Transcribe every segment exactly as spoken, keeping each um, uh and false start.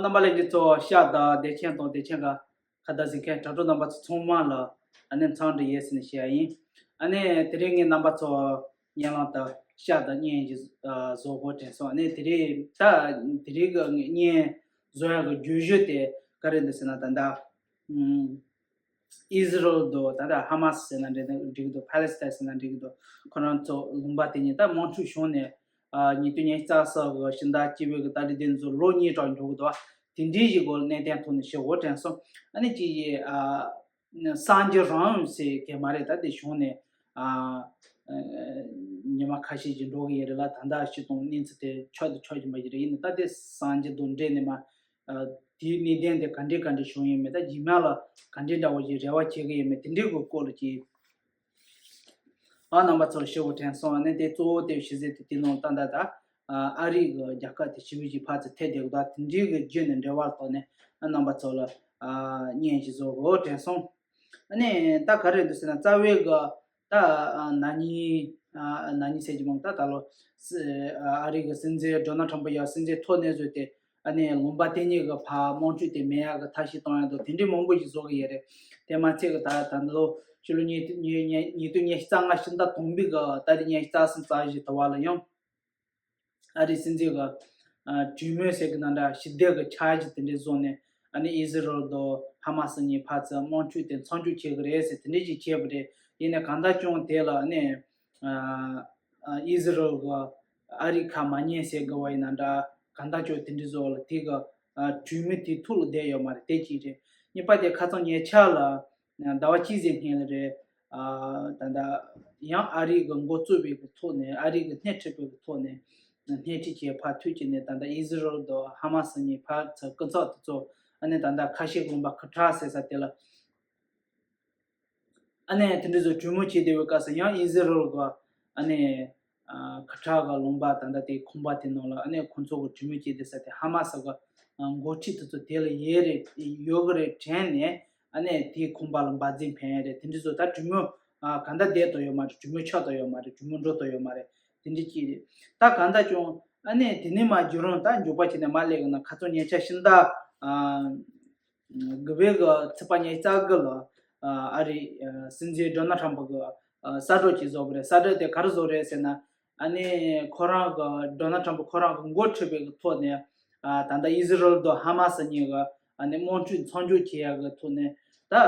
རྣམ་པ་ལྷན་རྒྱས་ཚོ་ཤ་དང་བདེ་ཆེན་དང་བདེ་ཆེན་ག་ཁ་བརྡ་གཟིགས་མཁན་དྲ་གྲོགས་རྣམ་པ་ཚོ་ཚང་མ་ལ་ཨ་ནེ་འཚམས་འདྲི་ཡོད་ཟེར་ནས་ཞུ་ཡ་ཡིན། ཨ་ནེ་དེ་རིང་ངས་རྣམ་པ་ཚོ་སྙན་ལམ་དང་ཤ་དང་བརྙན་ཞིག་བཟོ་དགོས་དྲན་སོང་། ཨ་ནེ་དེ་རིང་ད་དེ་རིང་གི་བརྙན་བཟོ་ཡ་གི་བརྗོད་གཞི་དེ་ག་རེ་འདུག་ཟེར་ན། ད་ལྟ་ཨམ། ཨིས་རལ་དང་ད་ལྟ་ཧ་མ་སི་ཟེར་ན་འགྲིག་འགྲིག་གི་འདུག་ཕ་ལེ་སི་ཐན་ཟེར་ན་འགྲིག་གི་འདུག་ཁོ་རང་ཚོ་ལུང་པ་དེ་གཉིས་ད་དམག་འཁྲུག་བྱུང་ནས་ཨ་ཉིས་སྟོང་ཉི་ཤུ་རྩ་གསུམ་གི་ཕྱི་ཟླ་བཅུ་པའི་གི་ཏ་རིག་དེ་ཚོ་ལོ་གཉིས་གྲངས་འགྲོ་གི་འདུག་དེ་འདྲའི་ཞིག་གོ་གནད་དོན་ཐོག་ནས་ཞུ་དགོས་དྲན་སོང་། ཨ་ནི་ཅི་ཡི་ཨ་གསར་འགྱུར་རང་ཡོང་ཟེར་གི་མ་རེད། ད་དེ་བྱུང་ནས་ཨ་ཉི་མ་ཁ་ཤས་ཤིག་འགྲོ་གི་ཡོད་རེད་ལ། ད་ལྟ་སྤྱི་དང་གནས་ཚུལ་དེ་ཆགས་དང་ཆགས་ཀྱི་མ་ཡིན་རེད། ཡིན་ནའི་ད་དེ་གསར་འགྱུར་དང་འབྲེལ་ནས་མ། ཨ་དེའི་གནད་དོན་དེ་ག་འདྲས་ག་འདྲས་བྱུང་ཡོད་མེད། ད་རྗེས་མ་ལ་ག་འདྲས་འདྲ་བོ་ཞིག་རེ་བ་བྱེད་ཀྱི་ཡོད་མེད། དེ་འདྲས་ཀྱི་སྐོར་ལ་ཅིག་ཨ་རྣམ་པ་ཚོར་ཞུ་དགོས་དྲན་སོང་། ཨ་ནི་དེ་གཙོ་བོ་དེ་ཞུ་ཟེར་དེ་དེ་ནང་ད་ད་ད་ཨ་རི་གི་རྒྱལ་ཁབ་དེ་ཞི་བའི་ཞིག་ཕར་ཚུར་ཐད་བསྡད་གི་འདུག་དེ་འདྲས་ཀྱི་བརྒྱུད་ནས་འབྲེལ་བ་ཐོག་ནས་ཨ་རྣམ་པ་ཚོ་ལ་ཨ་བརྙན་ཞིག་བཟོ་དགོས་དྲན་སོང་། ཨ་ནི་ད་ག་རེ་འདུག་ཟེར་ན། རྩ་བའི་གི་ད་ཨ་ན་ནིང་ཨ་ན་ནིང་ཟེར་གྱི་མང་ད་ད་ལོ་སི་ཨ་རི་གི་སྲིད་འཛིན་ཌོ་ནལ་ཊམ་པ་ཡ་སྲིད་འཛིན་ཐོབ་ནས་བཟོས་ཏེ་ཨ་ནི་ལུང་པ་དེ་གཉིས་ཀྱི་བར་དམག་འཁྲུག་དེ་མེད་ཡག་གི་ཐབས་ཤེས་གཏོང་ཡག་དང་དེ་འདྲའི་མང་པོ་ཞིག་བཟོ་གི་ཡོད་རེད། དེ་མ་ཚད་གི་ད་ད་ལོ་ཕྱི་ལོ་ཉིས་ཉིས་ཉིས་ཉིས་སྟོང་ཉི་ཤུ་རྩ་ལྔ་ཕྱི་ཟླ་དང་པོའི་གི་ད་རེས་ཉི་ཤུ་རྩ་གསུམ་རྩ་བཞི་དུ་བ་ལ་ཡང་ཨ་རིའི་སྲིད་འཛིན་གྱི་ཨ་གྲོས་མོལ་ཟེར་གི་ནང་འདྲ་ཞི་བདེ་གི་འཆར་གཞི་དེ་འདྲས་བཟོས་ནས་ཨ་ནི་ཨི་ཟི་རལ་དང་ཧ་མ་སི་གཉིས་ཕར་ཚུར་དམག་འཁྲུག་དེ་མཚམས་འཇོག་བྱེད་གི་རེད་ཟེར་དེ་འདྲས་ཅིག་བྱས་པ་རེད། ཡིན་ནའི་གང་ལྟར་ཀྱང་དེ་ལ་ཨ་ནི་ཨ་ཨ་ཨི་ཟི་རལ་གྱིས་ཨ་རི་ཁ་མ་ཉན་ཟེར་གི་བ་ཡིན་ན་འདྲ། གང་ལྟར་ཀྱང་དེ་འདྲས་བཟོ་ལ་དེ་གི་ཨ་གྲོས་མོལ་དེ་ཐུགས་ལ་བསྡད་ཡོད་མ་རེད། དེ་གཅིག་རེད། གཉིས་པ་དེ་ཁ་སང་ཉེ་ཆར་ལ་ཟླ་བ་གཅིག་ཙམ་སྔོན་ལ་རེད། ཨ་ད་ལྟ་ཡང་ཨ་རི་གི་འགོ་བཙུགས་པའི་གི་ཐོག་ནས་ཨ་རི་གི་སྣེ་ཁྲིད་པའི་གི་ཐོག་ནས་སྣེ་ཁྲིད་བྱས་ཕར་ཐུག་བྱས་ནས་ད་ལྟ་ཨི་ཟི་རལ་དང་ཧ་མ་སི་གཉིས་ཕར་ཚུར་སྐུ་ཚབ་དེ་ཚོ་ཨ་ནི་ད་ལྟ་ཁ་ཤས་ལུང་པ་ཁ་ཁྲ་ཟེར་ས་དེ་ལ་ཨ་ནི་དེ་འདྲ་ཚོ་གྲོས་མོལ་བྱས་བསྡད་པའི་སྐབས་སུ་ཡང་ཨི་ཟི་རལ་གི་ཨ་ནི་ཨ་ཁ་ཁྲ་གི་ལུང་པ་ད་ལྟ་དེ་ཁང་པ་དེ་ནང་ལ་ཨ་ནི་ཁོང་ཚོ་གི་གྲོས་མོལ་བྱས་བསྡད་ས་དེ་ཧ་མ་སི་གི་ཨ་འགོ་ཁྲིད་དེ་ཚོ་དེ་ལ་ཡོད་རེད་ཡོད་གི་རེད་དྲན་ནས། ཨ་ནི་དེའི་ཁང་པ་ལ་འབར་རྫུན་ཕན་ཡ་རེད། དེ་འདྲ་ཚོ་ད་གྲོས་མོལ་ཨ་གང་ལྟར་བསྡད་དོ་ཡོད་མ་རེད། གྲོས་མོལ་ཆགས་དོ་ཡོད་མ་རེད། གྲོས་མོལ་འགྲོ་དོ་ཡོད་མ་རེད། དེ་འདྲ་ཅིག་རེད། ད་གང་ལྟར་ཀྱང་ཨ་ནི་དེ་ནས་མར་བརྒྱུད་རིམ་ད་མགྱོགས་པ་བྱས་ནས་མར་སླེབས་གི་ན་ཁ་སང་ཉེ་ཆར་ཕྱི་ཟླ་ཨ་དགུ་པའི་གི་ཚེས་པ་ཉི་ཤུ་རྩ་དགུ་ལ་ཨ་ཨ་རི་ཨ་སྲིད་འཛིན་ཌོ་ནལ་ཊམ་པ་གི་ཨ་གསལ་བསྒྲགས་ཅིག་བཟོས་པ་རེད། གསལ་བསྒྲགས་དེ་ག་རེ་བཟོས་རེད་ཟེར་ན། ཨ་ནི་ཁོ་རང་གི་ཌོ་ནལ་ཊམ་པ་ཁོ་རང་གི་འགོ་ཁྲིད་པའི་གི་ཐོག་ནས་ཨ་ད་ལྟ་ཨི་ཟི་རལ་དང་ཧ་མ་སི་གཉིས་ཀྱི་ཨ་ནི་དམག་འཁྲུག་མཚམས་འཇོག་བྱེད་ཡག་གི་ཐོག་ནས་ད་ཨ་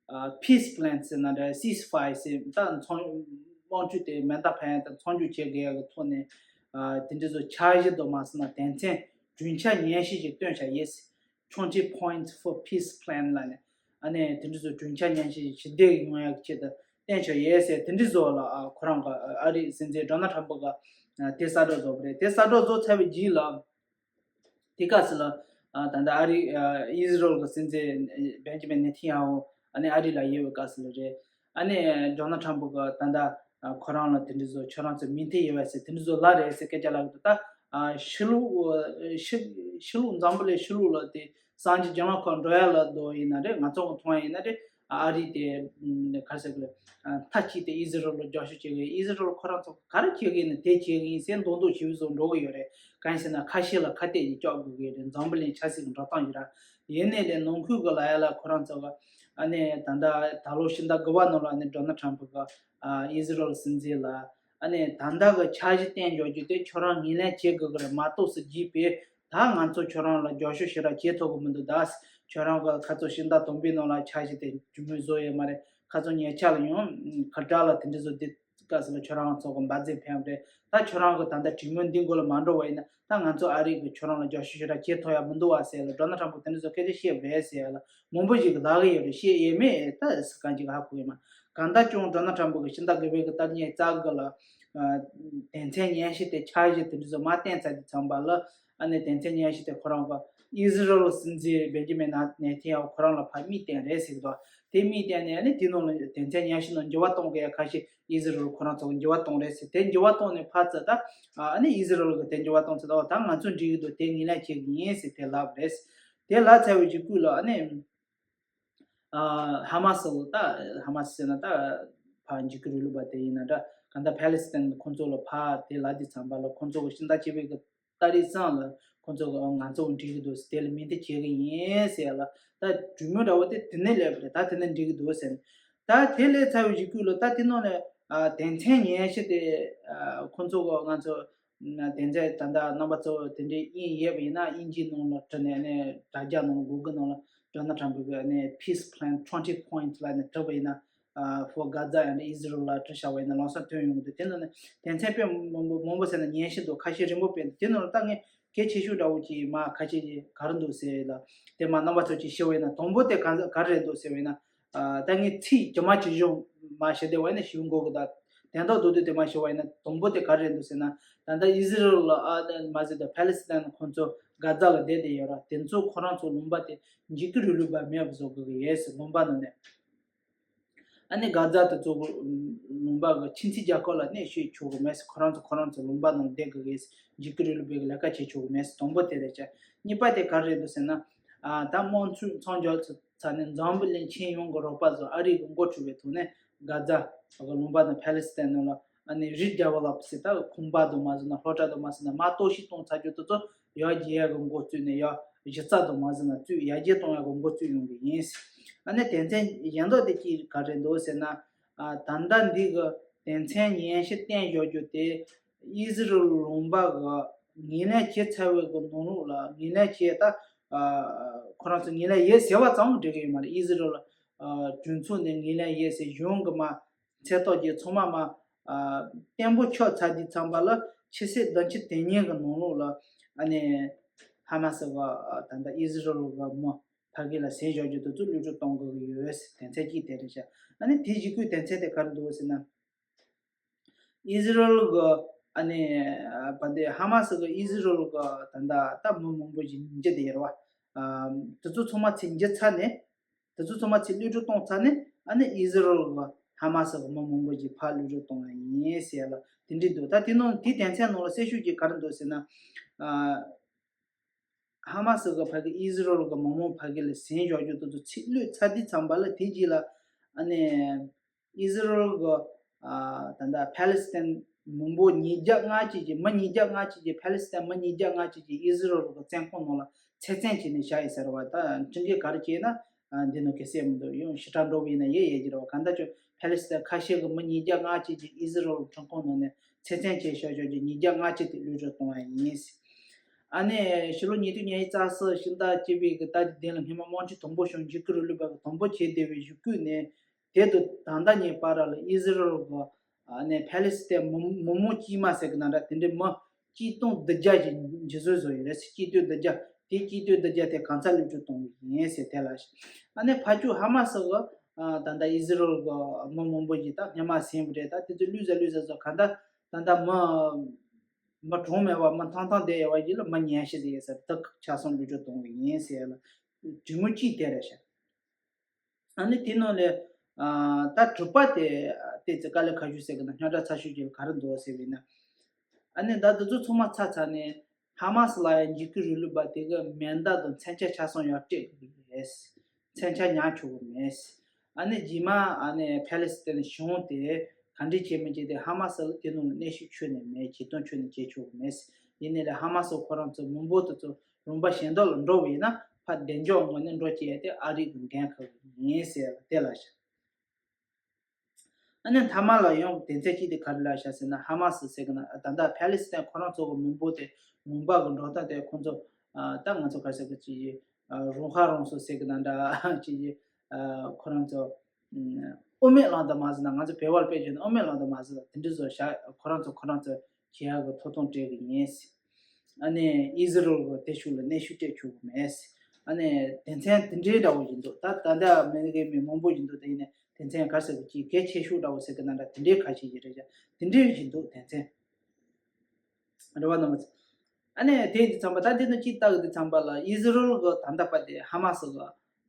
ཨ་peace plan ཟེར་ན་འདྲ། ceasefire ཟེར་ད་མཚམས་དམག་འཁྲུག་དེ་མེ་མདའ་འཕེན་ཡག་དང་མཚམས་འཇོག་བྱེད་དགོས་ཡག་གི་ཐོག་ནས་ཨ་དེ་འདྲ་ཚོ་འཆར་གཞི་དང་མ་ཟིན་ན་དོན་ཚན་གྲོས་འཆར་ཉན་ཤེས་ཀྱི་བཏོན་བྱ་ཡིན། twenty points for peace plan ལ་ནས་ཨ་ནི་དེ་འདྲ་ཚོ་གྲོས་འཆར་ཉན་ཤེས་ཞི་བདེ་ཡོང་ཡག་ཆེད་དུ་བསྟན་བྱ་ཡོད་ཟེར་དེ་འདྲ་བཟོ་ལ་ཨ་ཁོ་རང་གི་ཨ་རིའི་སྲིད་འཛིན་ཌོ་ནལ་ཊམ་པ་གི་ཨ་དེ་གསལ་བསྒྲགས་བཟོ་བ་རེད། དེ་གསལ་བསྒྲགས་བཟོ་ཚར་བའི་རྗེས་ལ་དེ་སྐབས་སུ་ལ་ཨ་ད་ལྟ་ཨ་རི་ཨ་ཨི་ཟི་རལ་གི་སྲིད་འཛིན་བེན་ཇི་མིན་ནེ་ཐན་ཡ་ཧུ་ཨ་ནི་ཨ་རི་ལ་ཡོད་པའི་སྐབས་སུ་ལ་རེད། ཨ་ནི་ཌོ་ནལ་ཊམ་པ་གི་ད་ལྟ་ཨ་ཁོ་རང་ལ་དེ་འདྲ་བཟོ་ཁྱོད་རང་ཚོ་མིང་ཐེ་ཡོད་པ་ཟེར་དེ་འདྲ་བཟོ་ལ་རེད་ཟེར་སྐད་ཆ་ལབ་འདུག་ད་ཨ་ཕྱི་ལོགས་ཨ་ཕྱི་ཕྱི་ལོགས་འཛམ་བུ་གླིང་ཕྱི་ལོགས་ལ་དེ་གསར་འགྱུར་རྒྱང་ལམ་ཁག་འགྲོ་ཡ་ལ་དོ་ཡིན་ན་རེད། ང་ཚོ་གི་མཐོང་ཡ་ཡིན་ན་རེད། ཨ་རི་དེ་ཨ་ག་རེ་ཟེར་དགོས་རེད། ཨ་མཐའ་གཅིག་ཏུ་ཨི་ཟི་རལ་ལ་རྒྱབ་སྐྱོར་བྱེད་གི་ཡོད། ཨི་ཟི་རལ་ཁོ་རང་ཚོ་ག་རེ་བྱེད་གི་ཡིན་ན་དེ་བྱེད་གི་ཡིན་ཟེར་མདོག་མདོག་ཞེ་པོ་བཟོ་འགྲོ་གི་ཡོད་རེད། གང་ཡིན་ཟེར་ན་ཁ་ཤས་ལ་ཁ་གཏད་ཀྱིས་སྐྱོབ་དགོས་གི་ཡོད་རེད། འཛམ་བུ་གླིང་ཆབ་སྲིད་ཀྱི་འགྲོ་སྟངས་ཡོད་ར། ཡིན་ནའི་ལས་ནང་ཁུལ་གི་ལ་ཡ་ལ་ཁོ་རང་ཚོ་གི་ཨ་ནི་ད་ལྟ་ད་ལོ་ཕྱི་ཟླ་དགུ་པ་ནང་ལ་ཨ་ནི་ཌོ་ནལ་ཊམ་པ་གི་ཨ་ཨི་ཟི་རལ་སྲིད་འཛིན་ལ་ཨ་ནི་ད་ལྟ་གི་འཆར་གཞི་བསྟན་འཇོག་རྒྱུ་དེ་ཁྱོད་རང་ངོས་ལེན་བྱེད་དགོས་གི་རེད་མ་གཏོགས་ཟེར་རྒྱུས་པས། ད་ང་ཚོ་ཁྱོད་རང་ལ་རྒྱབ་སྐྱོར་ཞེ་དྲག་བྱེད་ཐུབ་ཀྱི་མི་འདུག་ད་ཁྱོད་རང་གི་ཁ་ཚོ་ཕྱི་ཟླ་དང་པོའི་ནང་ལ་འཆར་གཞི་དེ་གྲོས་མོལ་བཟོ་ཡོད་མ་རེད། ཁ་ཚོ་ཉེ་ཆར་ལ་ཡང་ཁ་བྲལ་ལ་དེ་འདྲ་བཟོ་དུས་སྐབས་སུ་ལ་ཁྱོད་རང་ཚོ་གི་འབར་རྫས་འཕེན་པ་རེད། ད་ཁྱོད་རང་གི་ད་ལྟ་གྲོས་མོལ་འདི་མགོ་ལ་མ་འགྲོ་བ་ཡིན་ན་ད་ང་ཚོ་ཨ་རི་གི་ཁྱོད་རང་ལ་རྒྱབ་སྐྱོར་ཞེ་དྲག་བྱེད་ཐུབ་ཡ་མི་འདུག་བ་ཟེར་ལ་ཌོ་ནལ་ཊམ་པ་དེ་འདྲ་བཟོ་སྐད་ཆ་བཤད་པ་རེད་ཟེར་ཡ་ལ་མང་པོ་ཞིག་གི་ལབ་གི་ཡོད་རེད། བཤད་ཡས་མེད་ད་ཟེར་གང་ཅིག་ཧ་གོ་གི་མ། གང་ལྟར་ཀྱང་ཌོ་ནལ་ཊམ་པ་གི་ཕྱི་ཟླ་དགུ་པའི་གི་ཏ་རིག་ཉི་ཤུ་རྩ་དགུ་ལ་ཨ་དོན་ཚན་ཉན་ཤེས་དེ་འཆར་གཞི་དེ་འདྲ་བཟོ་མ་བསྟན་ཚར་དུས་ཙམ་པ་ལ། ཨ་ནི་དོན་ཚན་ཉན་ཤེས་དེ་ཁོ་རང་གི་ཨི་ཟི་རལ་སྲིད་འཛིན་བེན་ཇི་མིན་ནེ་ཐན་ཡ་ཧུ་ཁོ་རང་ལ་ཕར་མིག་བསྟན་རེད་ཟེར་གི་འདུག་དེ་མིག་བསྟན་ནས་ཨ་ནི་དེ་ནང་ལ་དོན་ཚན་ཉན་ཤེས་ནང་འགྱུར་བ་གཏོང་དགོས་ཡ་ཁ་ཤས་ཨི་ཟི་རལ་ཁོ་རང་ཚོ་གི་འགྱུར་བ་གཏོང་རེད་ཟེར། དེ་འགྱུར་བ་གཏོང་ནས་ཕར་ཚུར་ད་ཨ་ནི་ཨི་ཟི་རལ་གི་དེ་འགྱུར་བ་གཏོང་ཚུལ་ད་འོ་ད་ང་ཚོ་འགྲིག་གི་འདུག་དེ་ངོས་ལེན་བྱེད་གི་ཡིན་ཟེར་དེ་ལབ་རེད། དེ་ལབ་ཚར་བའི་རྗེས་སྐུལ་ལ་ཨ་ནི་ཨ་ཧ་མ་སི་ལ་ད་ཧ་མ་སི་ཟེར་ན་ད་ཕར་འཇིགས་སྐུལ་རིང་ལུགས་པ་དེ་ཡིན་ན་འདྲ་གང་ལྟར་ཕ་ལེ་སི་ཐན་ཁོང་ཚོ་ལ་ཕར་དེ་ལབ་དུས་ཙམ་པ་ལ་ཁོང་ཚོ་གི་ཕྱི་ཟླ་བཅུ་པའི་གི་ཏཱ་རི་ཙང་ལ་ཁོང་ཚོ་གི་ང་ཚོ་འགྲིག་གི་འདུག་ཟེར། དེ་ལ་མིང་བརྡ་བྱེད་གི་ཡིན་ཟེར་ལ། ད་གྲོས་མོལ་འདྲ་བོ་དེ་དེ་ནས་སླེབས་པ་རེད། ད་དེ་ནས་འགྲིག་གི་འདུག་ཟེར་ནས། ད་དེ་སླེབས་ཚར་བའི་གཞུག་གུ་ལ་ད་དེ་ནང་ལ་ཨ་དོན་ཚན་ཉི་ཤུ་དེ་ཨ་ཁོང་ཚོ་གི་ང་ཚོ་ན་དོན་ཚན་ད་ལྟ་རྣམ་པ་ཚོ་དེ་འདྲའི་དབྱིན་ཡོད་པ་ཡིན་ན་དབྱིན་ཇིའི་ནང་ལ་བྲིས་ནས་ནས་དྲ་རྒྱ་ནང་གུ་གི་ནང་ལ་ཌོ་ནལ་ཊམ་པ་གི་ནས་peace plan twenty points ལ་ནས་བྲིས་པ་ཡིན་ན། ཨ་for Gaza and Israel ལ་བྲིས་བཞག་པ་ཡིན་ན་ལམ་སང་ཐོན་ཡོང་གི་འདུག་དེ་ནང་ནས་དོན་ཚན་དཔེ་མང་པོ་མང་པོ་ཟེར་ན་ཉན་ཤེས་འདུག་ཁ་ཤས་རིང་པོ་དཔེ་འདུག་དེ་ནང་ལ་ད་ངས་གལ་ཆེ་ཤོས་འདྲ་བོ་ཅིག་མ་ཁ་ཤས་ཀྱིས་ག་རེ་འདུག་ཟེར་ལ། དེ་མ་རྣམ་པ་ཚོ་ཅིག་ཞུ་བ་ཡིན་ན་དང་པོ་དེ་ག་ག་རེ་རེད་འདུག་ཟེར་བ་ཡིན་ན། ཨ་ད་ངས་ཚིག་ཇི་མ་ཇི་བཞིན་མ་ཞུ་བདེ་བ་ནས་ཞུ་དགོས་གི། ད་དོན་དག་རྡོག་རྡོག་དེ་མ་ཞུ་བ་ཡིན་ན་དང་པོ་དེ་ག་རེ་རེད་འདུག་ཟེར་ན། ད་ལྟ་ཨི་ཟི་རེལ་ལ་ཨ་མ་ཟད་དུ་ཕ་ལི་སི་ཐན་ཁོང་ཚོ་གྷ་ཛ་ལ་བསྡད་བསྡད་ཡོད་ར། དེ་ཚོ་ཁོ་རང་ཚོ་ལུང་པ་དེ་འཇིགས་སྐུལ་རིང་ལུགས་པ་མེད་པ་བཟོ་དགོས་གི་ཡོད་ཟེར། ལུང་པ་ནང་ནས། ཨ་ནི་གྷ་ཛ་དེ་ཚོ་ལུང་པ་གི་ཁྱིམ་མཚེས་རྒྱལ་ཁབ་ལ་གནས་བཅུག་ཆོག་གི་མེད་ཟེར། ཁོ་རང་ཚོ་ཁོ་རང་ཚོ་ལུང་པ་ནང་བསྡད་དགོས་གི་ཟེར། འཇིགས་སྐུལ་རིང་ལུགས་པའི་ལས་ཀ་བྱེད་ཆོག་གི་མེད་ཟེར། དང་པོ་དེ་རེད་ཤག་གཉིས་པ་དེ་ག་རེ་རེད་འདུག་ཟེར་ན། ཨ་ད་དམག་འཁྲུག་མཚམས་འཇོག་ཚར་ནས་འཛམ་བུ་གླིང་ཁྱོན་ཡོངས་ཀྱི་རོགས་པ་ཚོ་ཨ་རི་གི་འགོ་ཁྲིད་པའི་ཐོག་ནས་གྷ་ཛ་གི་ལུང་པ་དང་ཕ་ལི་སི་ཐན་ནང་ལ་ཨ་ནི་རི་ཌི་ཝེ་ལོབ་ཟེར། ད་ཁང་པ་དང་མ་ཟེར་ན་སློབ་གྲྭ་དང་མ་ཟེར་ན་མ་གཏོར་བཤིག་གཏོང་ཚར་རྒྱུ་དེ་ཚོ་ཡར་རྒྱས་ཡག་གི་འགོ་བཙུགས་ནས་ཡར་གཞི་རྩ་དང་མ་ཟེར་ན་བཙུགས་ཡར་རྒྱས་གཏོང་ཡག་གི་འགོ་བཙུགས་ཡོང་གི་ཡིན། ཨ་ནི་དོན་ཚན་གཞན་དག་དེ་གཅིག་ག་རེ་འདུག་ཟེར་ན། ཨ་ད་ལྟ་འདི་གི་དོན་ཚན་ཉི་ཤུ་བསྟན་བཞག་རྒྱུ་དེ་ཨི་ཟི་རེལ་ལུང་པ་གི་ངོས་ལེན་བྱས་ཚར་བའི་གི་ནང་ལོགས་ལ་ངོས་ལེན་བྱས། ད་ཨ་ཁོ་རང་ཚོ་ངོས་ལེན་ཡོད་ཟེར་བ་ཙམ་འགྲིག་གི་ཡོད་མ་རེད། ཨི་ཟི་རེལ་ཨ་གྲོས་ཚོགས་ནས་ངོས་ལེན་ཡོད་ཟེར། གཞུང་གི་མ་ཚད་ཐོག་ཅིག་ཚང་མ་མ་ཨ་བརྟན་པོ་ཆགས་ཚར་དུས་ཙམ་པ་ལ་ཕྱི་ཚེས་ཟླ་ཕྱེད་དེ་ཉིན་གྱི་ནང་ལོགས་ལ་ཨ་ནི་ཧ་མ་སི་གི་ཨ་ད་ལྟ་ཨི་ཟི་རེལ་གྱི་མི་ཕ་གི་ལ་ཟིན་བཞག་རྒྱུ་དེ་ཚོ་གློད་གྲོལ་གཏོང་དགོས་ཀྱི་ཡོད་ཟེར། དོན་ཚན་གཅིག་དེ་རེད་ཤག་ཨ་ནི་དེ་གཞུག་གུའི་དོན་ཚན་དེ་ག་རེ་འདུག་ཟེར་ན། ཨི་ཟི་རེལ་གྱི་ཨ་ནི་ཨ་བ་དེ་ཧ་མ་སི་གི་ཨི་ཟི་རེལ་གྱི་ད་ལྟ་ད་མི་མང་པོ་ཞིག་འཇུ་བསྡད་ཡོད་རེད་བ། ཨ་དེ་ཚོ་ཚང་མ་ཚུར་འཇུ་ཚར་ནས། དེ་ཚོ་ཚང་མ་ཚུར་གློད་གྲོལ་གཏོང་ཚར་ནས་ཨ་ནི་ཨི་ཟི་རེལ་གྱི་ཧ་མ་སི་གི་མི་མང་པོ་ཞིག་ཕར་གློད་གྲོལ་གཏོང་བ་ཡིན་ཟེར་ལ་དེ་འདྲ་འདུག་ད་དེ་ནང་དེ་དོན་ཚན་ནང་ལ་གསལ་ཤོས་ཀྱི་ག་རེ་འདུག་ཟེར་ན། ཨ་ཧ་མ་སི་གི་ཕ་གི་ཨི་ཟི་རེལ་གྱི་མི་མང་ཕ་གི་ལ་ཟིན་བཞག་རྒྱུ་དེ་ཚོ་ཚུར་གློད་ཚར་དུས་ཙམ་པ་ལ་དེ་རྗེས་ལ་ཨ་ནི་ཨི་ཟི་རེལ་གྱི་ཨ་ད་ལྟ་ཕ་ལི་སི་ཐན་མི་འབོར་ཉིས་བརྒྱ་ལྔ་བཅུ་ཅིག་མི་ཉིས་བརྒྱ་ལྔ་བཅུ་ཅིག་ཕ་ལི་སི་ཐན་མི་ཉིས་བརྒྱ་ལྔ་བཅུ་ཅིག་ཨི་ཟི་རེལ་གྱི་བཙོན་ཁང་ནང་ལ་ཚེ་བཙོན་བྱས་ནས་བཞག་ཡོད་ཟེར་བ། ད་ཁྲིམས་འགལ་ག་རེ་བྱས་ན་ཨ་འདི་ནང་གི་གསལ་མི་འདུག་ཡང་ཞིབ་ཕྲ་འགྲོ་བ་ཡིན་ན་ཡོད་ཡོད་ཀྱི་རེད་བ། གང་ལྟར་ཀྱང་ཕ་ལི་སི་ཐན་ཁ་ཤས་ཀྱི་མི་ཉིས་བརྒྱ་ལྔ་བཅུ་ཅིག་ཨི་ཟི་རེལ་ཁྲིམས་ཁང་ནང་ནས་ཚེ་བཙོན་བྱས་བཞག་བཞག་རྒྱུ་ཉིས་བརྒྱ་ལྔ་བཅུ་དེ་གློད་གྲོལ་གཏོང་བ་ཡིན། ཨ་ནི་ཕྱི་ལོ་ཉིས་སྟོང་ཉི་ཤུ་རྩ་གསུམ་ཕྱི་ཟླ་བཅུ་པའི་གི་ཟླ་འདིའི་སྟེང་ལ་སྔོན་མ་དམག་འཁྲུག་དང་པོ་བྱུང་། འཇིགས་སྐུལ་རིང་ལུགས་པ་གི་དང་པོ་བྱས་བསྡད་པའི་གཞུག་གུ་ནས་དེ་དང་ད་ལྟ་གཉིས་བར་ལ་ཨི་ཟི་རེལ་གི་ཨ་ནི་ཕ་ལི་སི་ཐན་མི་མི་མང་དཀྱུས་མ་ཟེར་གི་ན་འདྲ། དེ་འདྲའི་མི་གཅིག་སྟོང་བདུན་བརྒྱ་ཞིག་འཇུ་བཟུང་བཟོས་ཡོད་རེད་ཟེར། གཅིག་སྟོང་བདུན་བརྒྱ། དེ་གཅིག་སྟོང་བདུན་བརྒྱ་དེ་གང་ས་གློད་གྲོལ་གཏོང་གི་ཡིན་ཟེར། དེ་ལ་ཨ་ནི་ཕར་ཕྱོགས་ཧ་མ་སི་གི་ཨ་ད་ལྟ་ཨི་ཟི་རེལ་གི་མི་མང་པོ་ཞིག་ད་སྔོན་མ་ཟིན་པ་རེད། ད་དེ་ཚོ་གློད་ཟ་གློད་ཟ་བཟོ། གང་ལྟར་ད་ལྟ་མི་མི་གྲངས་མེད་པ་མི་ཐང་ཐང་བསྡད་ཡོད་པ་ཞིག་ལ་མི་ཉི་ཤུ་ཟིན་ཡོད་ཟེར། དེ་ཆ་ཚང་གློད་གྲོལ་གཏོང་གི་ཡིན་ཟེར་ལ་གྲོས་མོལ་གཅིག་དེ་རེད་ཤག་ཨ་ནི་དེ་ནང་ལས་ཨ་ད་དྲུག་པ་དེ་ཏོག་ཙམ་དཀའ་ལས་ཁག་ཤོས་ཟེར་གི་ན་རྙོག་དྲ་ཚ་ཤོས་ཅིག་ལ་ག་རེ་འདུག་ཟེར་བས་ན། ཨ་ནི་ད་དེ་ཚོ་ཚང་མ་ཚར་ཚར་ནས་ཧ་མ་སི་ལ་ཡང་འཇིགས་སྐུལ་རིང་ལུགས་པ་དེ་གི་མེ་མདའ་དང་མཚོན་ཆ་ཆ་ཚང་ཡར་སྤྲད་དགོས་ཀྱི་རེད། མཚོན་ཆ་ཉར་ཆོག་གི་མེད། ཨ་ནི་རྗེས་མ་ཨ་ནི་ཕ་ལི་སི་ཐན་གཞུང་དེ་ག་འདྲ་བྱེད་མི་བྱེད་དེ་ཧ་མ་སི་ལ་དེ་ནང་ལ་གནོན་ཤུགས་ཁྱོན་ནས་མེད། ཇུས་གཏོགས་ཁྱོན་ནས་བྱེད་ཆོག་གི་མེད། ཡིན་ནའི་ལས་ཧ་མ་སི་ཁོ་རང་ཚོ་མི་འབོར་དེ་ཚོ་ལུང་པ་གཞན་དག་ལ་འགྲོ་བ་ཡིན་ན་ཕར་བདེ་འཇགས་ངང་ནས་འགྲོ་བྱེད་ཡ་དེ་ཨ་རི་གི་འགན་ཁུར་གི་ཡིན་ཟེར་ཡ་ལ་དེ་ལ་བཞག་ཨ་ནི་མཐའ་མ་ལ་ཡང་དོན་ཚན་གཅིག་དེ་ག་རེ་ལབ་བཞག་ཟེར་ན། ཧ་མ་སི་ཟེར་གི་ན་ད་ལྟ་ཕ་ལི་སི་ཐན་ཁོ་རང་ཚོ་གི་མི་འབོར་དེ་ལུང་པ་གི་འགྲོ་སྟངས་དེ་ཁོང་ཚོ་ཨ་ད་ང་ཚོ་ག་རེ་ཟེར་གི་ཅིག་ཨ་རང་ཁ་རང་གསོ་ཟེར་གི་ན་འདྲ་ཅིག་ཨ་ཁོ་རང་ཚོ་ཨ་དབུ་མེད་བླངས་དང་མ་ཟེར་ན། ང་ཚོ་བོད་པ་ལ་དཔེ་བརྗོད་ན་དབུ་མེད་བླངས་དང་མ་ཟེར་ན་དེ་འདྲ་བཟོ་བཞག་ཁོ་རང་ཚོ་ཁོ་རང་ཚོ་བྱེད་ཡག་གི་ཐོབ་ཐང་སྤྲད་གི་ཡིན། ཨ་ནི་ཨི་ཟི་རེལ་གི་དེ་ཤུགས་ལ་གནོན་ཤུགས་སྤྲད་ཆོག་གི་མེད། ཨ་ནི་དོན་ཚན་དེ་འདྲའི་འདྲ་བོ་ཞིག་འདུག་ད་ད་ལྟ་མི་རིགས་མི་མང་པོ་ཞིག་འདུག་ད་ཡིན་ནའི་དོན་ཚན་ག་ཟེར་གི་ཅིག་གལ་ཆེ་ཤོས་འདྲ་བོ་ཟེར་གི་ན་འདྲ། དེ་འདྲའི་ཁ་ཤས་ཤིག་རེད་ཤག་དེ་འདྲའི་ཞིག་འདུག་དོན་ཚན་རེ་བ་རྣམ་པ་ཚོ། ཨ་ནི་དེ་ཡིན་དུས་ཙམ་པ་ད་འདི་ནང་གཅིག་ལྟ་གི་དུས་ཙམ་པ་ལ་ཨི་ཟི་རེལ་གི་ད་ལྟ་བར་དེ་ཧ་མ་སི་གི་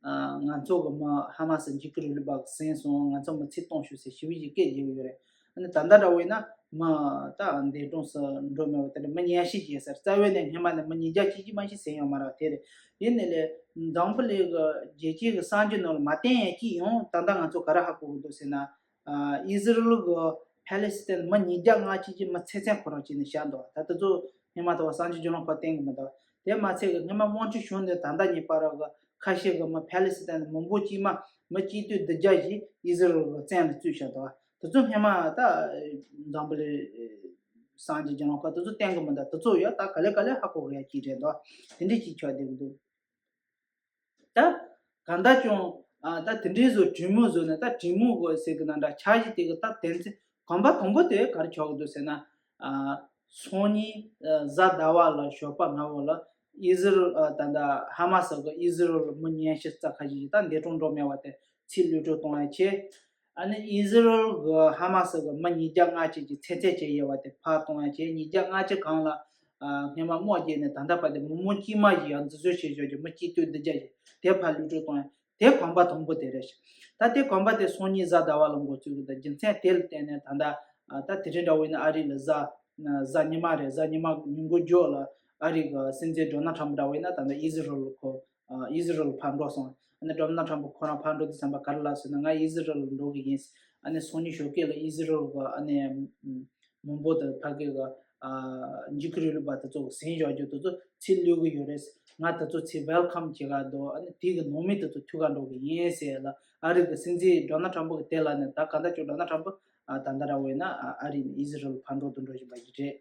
ཨ་ང་ཚོ་གི་མི་ཧ་མ་སི་འཇིགས་སྐུལ་རིང་ལུགས་པ་གི་ཟིན་སོང་། ང་ཚོ་མི་ཚེ་གཏོང་ཤོག་ཟེར་ཞེ་པོ་ཞིག་སྐད་རྒྱག་གི་ཡོད་རེད། ཨ་ནི་ད་ལྟ་འདྲ་བོ་ཡིན་ན་མི་ད་འདས་གྲོངས་སུ་འགྲོ་མེད་པ་དེ་འདྲ་མི་ཉི་ཤུ་ཅིག་ཟེར། རྩ་བའི་ནས་སྔོན་མ་ནས་མི་ཉིས་བརྒྱ་ཅིག་ཅིག་མ་ཞིག་ཟིན་ཡོད་མ་རེད་དེ་རེད། ཡིན་ནའི་ལས་འཛམ་བུ་གླིང་གི་རྒྱལ་སྤྱི་གི་གསར་འགྱུར་ནང་ལ་མ་བསྟན་ཡང་ཅིག་ཡང་ད་ལྟ་ང་ཚོ་ག་རེ་ཧ་གོ་གི་འདུག་ཟེར་ན། ཨ་ཨི་ཟི་རེལ་གི་ཕ་ལི་སི་ཐན་མི་ཉིས་བརྒྱ་ལྔ་བཅུ་ཅིག་མི་ཚེ་བཙོན་ཁོ་རང་བྱས་ནས་བཞག་འདུག་ད་དེ་ཚོ་ སྔོན་མ་དེ་བ་སངས་རྒྱས་རྒྱུ་ནོར་ཁོ་བསྟན་གི་མི་འདུག་དེ་མ་ཚད་གི་སྔོན་མ་དམག་འཁྲུག་བྱུང་ནས་ད་ལྟ་ཉིད་པར་གི་ཁ་ཤས་གི་མི་ཕ་ལེ་སི་ཐན་མི་འབོར་དཀྱུས་མ་མི་གཅིག་སྟོང་བདུན་བརྒྱ་ཞིག་ཨི་ཟི་རལ་གི་བཙོན་ལ་བཙུགས་བཞག་འདུག་དེ་ཚོ་སྔོན་མ་ད་འཛམ་བུ་གླིང་སངས་རྒྱས་རྒྱུ་ནོར་ཁོ་དེ་ཚོ་བསྟན་གི་མི་འདུག་དེ་ཚོ་ཡོད་ད་ག་ལེ་ག་ལེ་ཧ་གོ་གི་ཡ་གཅིག་རེད་འདུག་དེ་འདྲས་ཅིག་ཆགས་བསྡད་གི་འདུག་ད་གང་ལྟར་ཀྱང་ཨ་ད་དེ་འདྲའི་བཟོ་གྲོས་མོལ་བཟོ་ནས་ད་གྲོས་མོལ་དགོས་ཟེར་གི་ན་འདྲ་འཆར་གཞི་དེ་གི་ད་དོན་ཚན་གོམ་པ་དང་པོ་དེ་ག་རེ་ཆགས་གི་འདུག་ཟེར་ན། ཨ་སང་ཉིན་ཨ་གཟའ་ཟླ་བ་ལ་ཞོགས་པ་སྔ་བོ་ལ་ཨི་ཟི་རལ་ཨ་ད་ད་ཧ་མ་སི་གི་ཨི་ཟི་རལ་མི་ཉི་ཤུ་རྩ་ཁ་ཅིག་ད་འདས་གྲོངས་འགྲོ་མེད་པ་དེ་ཚུར་གློད་གྲོལ་གཏོང་ཡ་བྱས། ཨ་ནི་ཨི་ཟི་རལ་གི་ཧ་མ་སི་གི་མི་ཉིས་བརྒྱ་ལྔ་བཅུ་གི་ཚེ་ཚད་བཅད་ཡོད་པ་དེ་ཕར་གཏོང་ཡ་བྱས། ཉིས་བརྒྱ་ལྔ་བཅུ་གང་ལ་ཨ་སྔོན་མ་དམག་བརྒྱབ་ནས་ད་ལྟ་བར་དུ་མི་མང་དཀྱུས་མ་ཞིག་ཡང་འཛིན་བཟུང་བྱས་ཡོད་ཀྱི་མི་གཅིག་སྟོང་བདུན་བརྒྱ་ཞིག་དེ་ཕར་གློད་གྲོལ་གཏོང་ཡ་དེ་གོམ་པ་དང་པོ་དེ་རེད་ཤག་ད་དེ་གོམ་པ་དེ་སང་ཉིན་གཟའ་ཟླ་བ་ལ་འགོ་བཙུགས་ཀྱི་འདུག་རྒྱུ་མཚན་དེ་ལ་བརྟེན་ནས་ད་ལྟ་ཨ་ད་དེ་རིང་འདྲ་བོ་ཡིན་ན་ཨ་རི་ལ་གཟའ་གཟའ་ཉི་མ་རེད། གཟའ་ཉི་མ་ཉིན་གུང་མཇུག་ལ་ཨ་རི་གི་སྲིད་འཛིན་ཌོ་ནལ་ཊམ་འདྲ་བོ་ཡིན་ན་ད་ལྟ་ཨི་ཟི་རལ་ཁོ་ཨ་ཨི་ཟི་རལ་ཕར་འགྲོ་སོང་། ཨ་ནི་ཌོ་ནལ་ཊམ་ཁོ་རང་ཕར་འགྲོ་དུས་ཙམ་པ་ག་རེ་ལབ་ཟེར་ན། ང་ཨི་ཟི་རལ་འགྲོ་གི་ཡིན། ཨ་ནི་སང་ཉིན་ཞོགས་ཀས་ལ་ཨི་ཟི་རལ་གི་ཨ་ནི་མི་འབོར་དང་ཕ་གི་གི་ཨ་འཇིགས་སྐུལ་རིང་ལུགས་པ་དེ་ཚོ་གི་ཟིན་བཞག་རྒྱུ་དེ་ཚོ་ཚུར་གློད་གི་ཡོད་རེད། ང་དེ་ཚོ་ཚུར་ཝེལ་ཀམ་བྱེད་ག་འདུག་ཨ་ནི་དེ་གི་ནང་མི་དེ་ཚོ་ཐུག་ག་འགྲོ་གི་ཡིན་ཟེར་ལ་ཨ་རི་གི་སྲིད་འཛིན་ཌོ་ནལ་ཊམ་གི་དེ་ལ་ནི་ད་ག་འདྲ་ཅིག་ཌོ་ནལ་ཊམ་ཨ་ད་ལྟ་ར་བས་ན་ཨ་རི་ནས་ཨི་ཟི་རལ་ཕར་འགྲོ་དུ་འགྲོ་བཞིན་པ་ཞིག་རེད།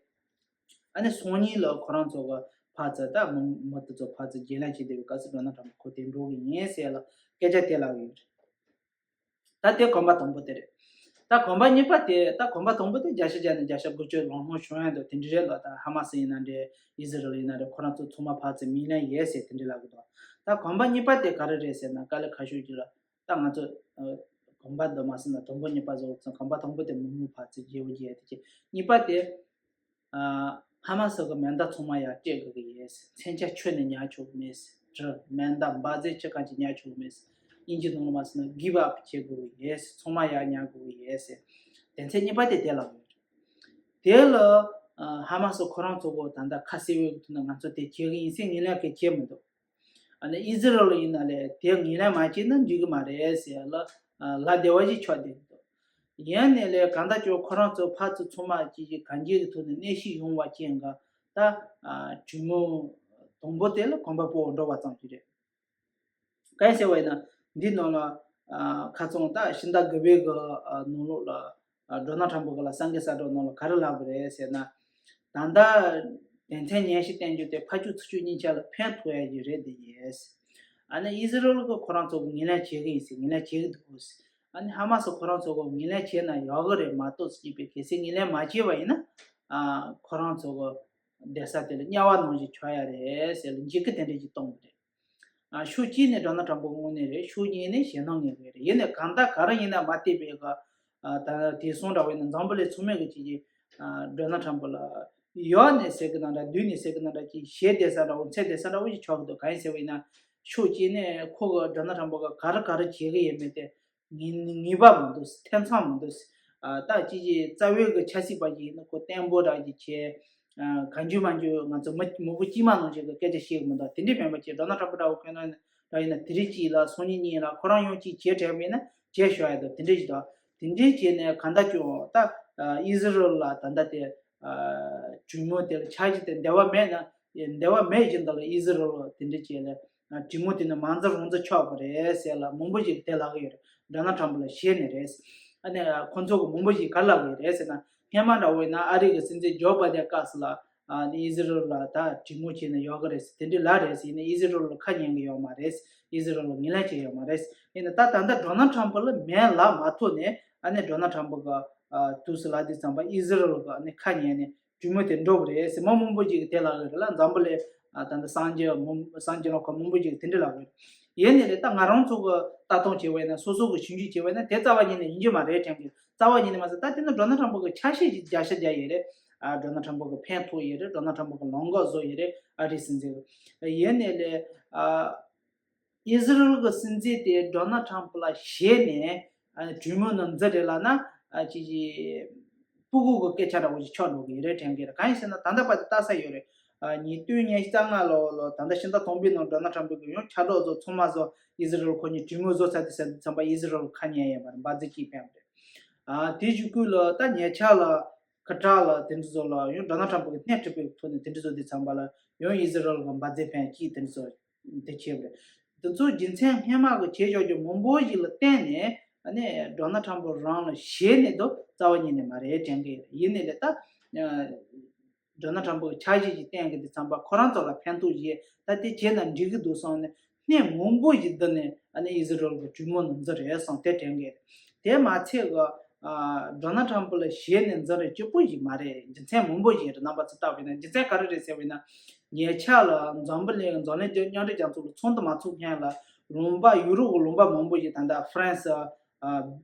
ཨ་ནི་སང་ཉིན་ལ་ཁོ་རང་ཚོ་གི་ཕར་ཚུར་ད་མི་མི་དེ་ཚོ་ཕར་ཚུར་བརྗེ་ལེན་བྱེད་བསྡད་པའི་སྐབས་སུ་ཌོ་ནལ་ཊམ་ཁོ་དེ་འགྲོ་གི་ཡིན་ཟེར་ལ་སྐད་ཆ་དེ་ལབ་ཡོད་རེད། ད་དེ་གོམ་པ་དང་པོ་དེ་རེད། ད་གོམ་པ་གཉིས་པ་དེ་ད་གོམ་པ་དང་པོ་དེ་བརྒྱ་ཆ་བརྒྱ་ནས་བརྒྱ་ཆ་དགུ་བཅུ་ལོངས་སྤྱོད་བྱུང་ཡ་འདུག་དེ་འདྲ་རེད་ལ་ད་ཧ་མ་སི་ཡིན་ན་འདྲ་ཨི་ཟི་རལ་ཡིན་ན་འདྲ་ཁོ་རང་ཚོ་ཚང་མ་ཕར་ཚུར་མིང་ལེན་ཡས་ཟེར་དེ་འདྲ་ལབ་གི་འདུག་ད་གོམ་པ་གཉིས་པ་དེ་ག་རེ་རེད་ཟེར་ན་དཀའ་ལས་ཁག་ཤོས་ཅིག་ལ། ད་ང་ཚོ་ཨ་གོམ་པ་འདི་མ་ཟིན་ན་དང་པོ་གཉིས་པ་བཟོ་ཚོ་གོམ་པ་དང་པོ་དེ་མི་མང་ཕར་ཚུར་བརྗེ་བོ་བརྗེ་ཡ་དེ་བྱས། གཉིས་པ་དེ་ཨ་ཧ་མ་སི་གི་མེ་མདའ་ཚང་མ་ཡར་སྤྲད་དགོས་ཀྱི་ཡོད། མཚོན་ཆ་ཁྱོན་ནས་ཉར་ཆོག་གི་མེད། གྲི་མེ་མདའ་འབར་རྫས་ཆ་གང་ཅིག་ཉར་ཆོག་གི་མེད། དབྱིན་ཇི་ནང་ལ་མ་ཟིན་ན་give up བྱེད་དགོས་ཀྱི་ཡོད། ཚང་མ་ཡར་ཉར་དགོས་ཀྱི་ཡོད་ཟེར། དོན་ཚན་གཉིས་པ་དེ་དེ་ལ་ཡོད། དེ་ལ་ཨ་ཧ་མ་སི་ཁོ་རང་ཚོ་གི་ད་ལྟ་ཁ་གསལ་བོའི་ཐོག་ནས་ང་ཚོ་དེ་བྱེད་ཀྱི་ཡིན་ཟེར་ངོས་ལེན་གང་བྱས་མི་འདུག་ཨ་ནི་ཨི་ཟི་རལ་ཡིན་ན་ལས་དེ་ངོས་ལེན་མ་བྱས་ན་འགྲིག་གི་མ་རེད་ཟེར་ལ་ལབ་བསྡད་པ་ཞིག་ཆགས་བསྡད་འདུག་ཡིན་ནའི་ལས་གང་ལྟར་ཀྱང་ཁོ་རང་ཚོ་ཕར་ཚུར་ཚང་མ་གཅིག་གིས་གང་ཅིའི་ཐོག་ནས་གནོན་ཤུགས་ཡོང་བ་ཅན་གྱི་ད་གྲོས་མོལ་དང་པོ་དེ་ལ་གོམ་པ་སྤོ་བར་འགྲོ་བ་ཙམ་ཞིག་རེད། གང་ཡིན་ཟེར་བ་ཡིན་ན་འདིའི་ནང་ལ་ཁ་སང་ད་ཕྱི་ཟླ་དགུ་པའི་གི་ནང་ལོགས་ལ། ཨ་ཌོ་ནལ་ཊམ་པ་གི་ལ་སང་གི་གསལ་བསྒྲགས་ནང་ལ་ག་རེ་ལབ་པ་རེད་ཟེར་ན། ད་ལྟ་དོན་ཚན་ཉེར་བཞི་བསྟན་རྒྱུ་དེ་ཕར་ཕྱོགས་ཚུར་ཕྱོགས་གཉིས་ཆ་ལ་ཕན་ཐོགས་ཡ་ཞིག་རེད་འདི་ཡིན། ཨ་ནི་ཨི་ཟི་རལ་གི་ཁོ་རང་ཚོ་གི་ངོས་ལེན་བྱེད་གི་ཡིན་ཟེར་ངོས་ལེན་བྱེད་གི་འདུག་ཨ་ནི་ཧ་མ་སི་ཁོ་རང་ཚོ་གི་ངོས་ལེན་བྱས་ན་ཡག་གི་རེད་མ་གཏོགས་ཟེར་གྱི་པས་གལ་སྲིད་ངོས་ལེན་མ་བྱས་པ་ཡིན་ན་ཨ་ཁོ་རང་ཚོ་གི་བསྡད་ས་དེ་ལ་དམྱལ་བ་ནང་བཞིན་ཆགས་ཡ་རེད་ཟེར་ལ་འཇིགས་སྐུལ་དེ་འདྲ་ཞིག་གཏོང་གི་རེད། ཨ་ཕྱོགས་གཅིག་ནས་ཌོ་ནལ་ཊམ་པ་དངོས་གནས་རེད། ཕྱོགས་གཉིས་ནས་ཞེད་སྣང་ངེས་ངེས་རེད། ཡིན་ནའི་གང་ལྟར་ག་རེ་ཡིན་ན་མ་བལྟས་པའི་ག་ཨ་ད་དེང་སང་འདྲ་བོ་ཡིན་ན་འཛམ་བུ་གླིང་ཚང་མས་གི་ཅིག་གིས་ཨ་ཌོ་ནལ་ཊམ་པ་ལ་ཡག་ནས་ཟེར་གི་ན་འདྲ་སྡུག་ནས་ཟེར་གི་ན་འདྲ་ཅིག་ཞེད་བསྡད་ས་འདྲ་བོ་འཚེར་བསྡད་ས་འདྲ་བོ་ཞིག་ཆགས་གི་འདུག་གང་ཡིན་ཟེར་བ་ཡིན་ན་ཕྱོགས་གཅིག་ནས་ཁོ་གི་ཌོ་ནལ་ཊམ་པ་གི་ག་རེ་ག་རེ་བྱེད་གི་ཡོད་མེད་དེ། ངེས་ངེས་པ་མི་འདུག་ཐེ་ཚོམ་མི་འདུག་ཨ་ད་ཅི་ཅི་རྩ་བའི་གི་ཆབ་སྲིད་པ་ཅིག་ཡིན་ན་ཁོ་བརྟན་པོ་འདྲ་ཅིག་བྱས། ཨ་གང་བྱུང་མང་བྱུང་ང་ཚོ་མི་མི་བུ་དཀྱུས་མ་ནང་བཞིན་གི་སྐད་ཆ་བཤད་གི་མི་འདུག་དེ་འདྲའི་མིན་པ་ཅིག་ཌོ་ནལ་ཊམ་པ་འདྲ་བོ་ཁོ་ན་འདྲ་ཡིན་ན་དེ་རིང་གཅིག་ལ་སང་ཉིན་གཉིས་ལ་ཁོ་རང་ཡང་གཅིག་བྱས་དྲན་པ་ཡིན་ན་བྱས་ཤོག་ཡ་འདུག་དེ་འདྲ་ཞིག་འདུག་དེ་འདྲའི་བྱས་ནས་གང་ལྟར་ཀྱང་ད་ཨ་ཨི་ཟི་རལ་ལ་ད་ལྟ་དེ་ཨ་གྲོས་མོལ་དེ་ལ་ཆ་གཞི་དེ་འདོད་པ་མེད་ན་འདོད་པ་མེད་བཞིན་དུ་ལ་ཨི་ཟི་རལ་དེ་འདྲ་བྱས་ལ། ཨ་གྲོས་མོལ་དེ་ནི་མ་འཛེམ་རང་འཛེམ་ཆགས་པ་རེད་ཟེར་ལ་མང་པོ་ཞིག་དེ་ལབ་ཀྱི་ཡོད་རེད། ཌོ་ནལ་ཊམ་པ་ལ་ཞེད་ནས་རེད། ཨ་ནི་ཁོ་ཚོ་གི་མང་པོ་ཞིག་ག་ལབ་ཀྱི་རེད་ཟེར་ན་སྔོན་མ་འདྲ་བོ་ཡིན་ན་ཨ་རི་གི་སྲིད་འཛིན་ཇོ་བྷའི་ཌེན་སྐབས་སུ་ལ་ཨ་ནི་ཨི་ཟི་རལ་ལ་ད་གྲོས་མོལ་བྱས་ན་ཡག་གི་རེད་ཟེར་དེ་འདྲའི་ལབ་རེད་ཟེར་ཡིན་ན་ཨི་ཟི་རལ་ལ་ཁ་ཉན་གི་ཡོད་མ་རེད། ཨི་ཟི་རལ་ལ་ངོས་ལེན་བྱས་ཡོད་མ་རེད། ཡིན་ན་ད་ད་ལྟ་ཌོ་ནལ་ཊམ་པ་ལ་མེད་ལབ་མ་ཐུབ་ནས་ཨ་ནི་ཌོ་ནལ་ཊམ་པ་གི་ཨ་དུས་སུ་ལབ་དུས་ཙམ་པ་ཨི་ཟི་རལ་གི་ཨ་ནི་ཁ་ཉན་ནས། གྲོས་མོལ་དེ་འགྲོ་གི་རེད་ཟེར་མི་མང་པོ་ཅིག་གིས་དེ་ལབ་ཀྱི་རེད་ལ། འཛམ་བུ་གླིང་ཨ་ད་ལྟ་སངས་རྒྱས་མི་སངས་རྒྱས་ལ་ཁོ་མང་པོ་ཅིག་གིས་དེ་འདྲ་ལབ་ཀྱི་རེད། ཡིན་ནའི་ལས་ད་ང་རང་ཚོ་གི་ལྟ་སྟངས་བྱས་པ་ཡིན་ན་སོ་སོ་གི་ཞིབ་འཇུག་བྱས་པ་ཡིན་ན་དེ་རྩ་བ་ཉིད་ནས་ཡིན་རྒྱུ་མ་རེད་དྲན་གི། རྩ་བ་ཉིད་ནས་མ་ཟད་ད་དེ་ནི་ཌོ་ནལ་ཊམ་པ་གི་ཆ་ཤས་ཅིག་བརྒྱ་ཆ་བརྒྱ་ཡོད་རེད། ཨ་ཌོ་ནལ་ཊམ་པ་གི་ཕན་ཐོགས་ཡོད་རེད། ཌོ་ནལ་ཊམ་པ་གི་ལམ་ཁ་བཟོ་ཡོད་རེད། ཨ་རིའི་སྲིད་འཛིན་གི་ཡིན་ནའི་ལས་ཨ། ཨི་ཟི་རལ་གྱི་སྲིད་འཛིན་དེ་ཌོ་ནལ་ཊམ་ལ་ཞེད་ནས་ཨ་གྲོས་མོལ་ནང་འཛུལ་རེད་ལབ་ན་ཨ་ཅི་ཅི་སྤུ་གུ་གི་སྐད་ཆ་འདྲ་བོ་ཞིག་ཆགས་འགྲོ་གི་རེད་དྲན་གི་རེད། གང་ཡིན་ཟེར་ན་ད་ལྟ་བར་དུ་ལྟ་ས་ཡོད་རེད། ཨ་ཉིས་སྟོང་ཉི་ཤུ་རྩ་ལྔ་ལོ་ལོ་ད་ལྟ་ཕྱི་ཟླ་དང་པོའི་ནང་ཌོ་ནལ་ཊམ་གི་ཡང་ཆབ་སྲིད་ཚོགས་ཚང་མ་ཚོ་ཨི་ཟི་རལ་ཁོ་གཉིས་གྲོས་མོལ་བཟོ་ཚར་དུས་ཙམ་པ་ཨི་ཟི་རལ་ཁ་ཉན་ཡོད་པ་རེད། འབར་རྫས་གཅིག་ཕན་པ་རེད། ཨ་དེ་གཞུག་གུ་ལ་ད་ཉེ་ཆར་ལ། ཁ་ཏྲ་ལ་དེ་འདྲ་ཚོ་ལ་ཡང་ཌོ་ནལ་ཊམ་ཕུ་གི་སྣེ་ཁྲིད་པའི་ཐོག་ནས་དེ་འདྲ་ཚོ་དེ་ཚང་པ་ལ་ཡང་ཨི་ཟི་རལ་གི་འབར་རྫས་འཕེན་གྱིས་དེ་འདྲ་ཚོ་དེ་བྱས་པ་རེད། དེ་ཚོ་རྒྱུ་མཚན་སྔས་མ་གི་བྱས་ཆོག་རྒྱུ་མང་པོ་ཞིག་ལ་བརྟེན་ནས་ཨ་ནི་ཌོ་ནལ་ཊམ་ཕུ་རང་ལ་ཞེད་ནས་འདུག་རྩ་བ་ཉིད་ནས་མ་རེད་དྲན་གི་ཡིན་ནའི་ལས་ད། ཌོ་ནལ་ཊམ་ཕུ་འཆར་གཞི་ཅིག་བསྟན་གི་དེ་ཚང་པ་ཁོ་རང་ཚོ་ལ་ཕན་ཐོགས་ཡོད། ད་དེ་བྱས་ན་འགྲིག་གི་འདུག་བསམ་ནས་སྣེ་མང་པོ་ཞིག་བསྡུ་ནས་ཨ་ནི་ཨི་ཟི་རལ་གྱི་གྲོས་མོལ་ནང་འཛུལ་རེད་བསམ་དེ་དྲན་གི། དེ་མ་ཚད་གི་ཨ་ཌོ་ནལ་ཊམ་ཕུ་ལ་ཞེད་ནས་འཛུལ་རེད་གཅིག་པུ་ཞིག་མ་རེད། རྒྱུ་མཚན་མང་པོ་ཞིག་རེད། རྣམ་པ་ཚོ་ལྟ་བས་ན་རྒྱུ་མཚན་ག་རེ་རེད་ཟེར་བས་ན། ཉེ་ཆར་ལ་འཛམ་བུ་གླིང་འཛམ་གླིང་མཉམ་འབྲེལ་རྒྱལ་ཚོགས་ལ་ཚོགས་འདུ་མ་ཚོགས་སྔོན་ལ་ལུང་པ་ཡུ་རོབ་ཀྱི་ལུང་པ་མང་པོ་ཞིག་ད་ལྟ་ཧྥ་རན་སི། ཨ་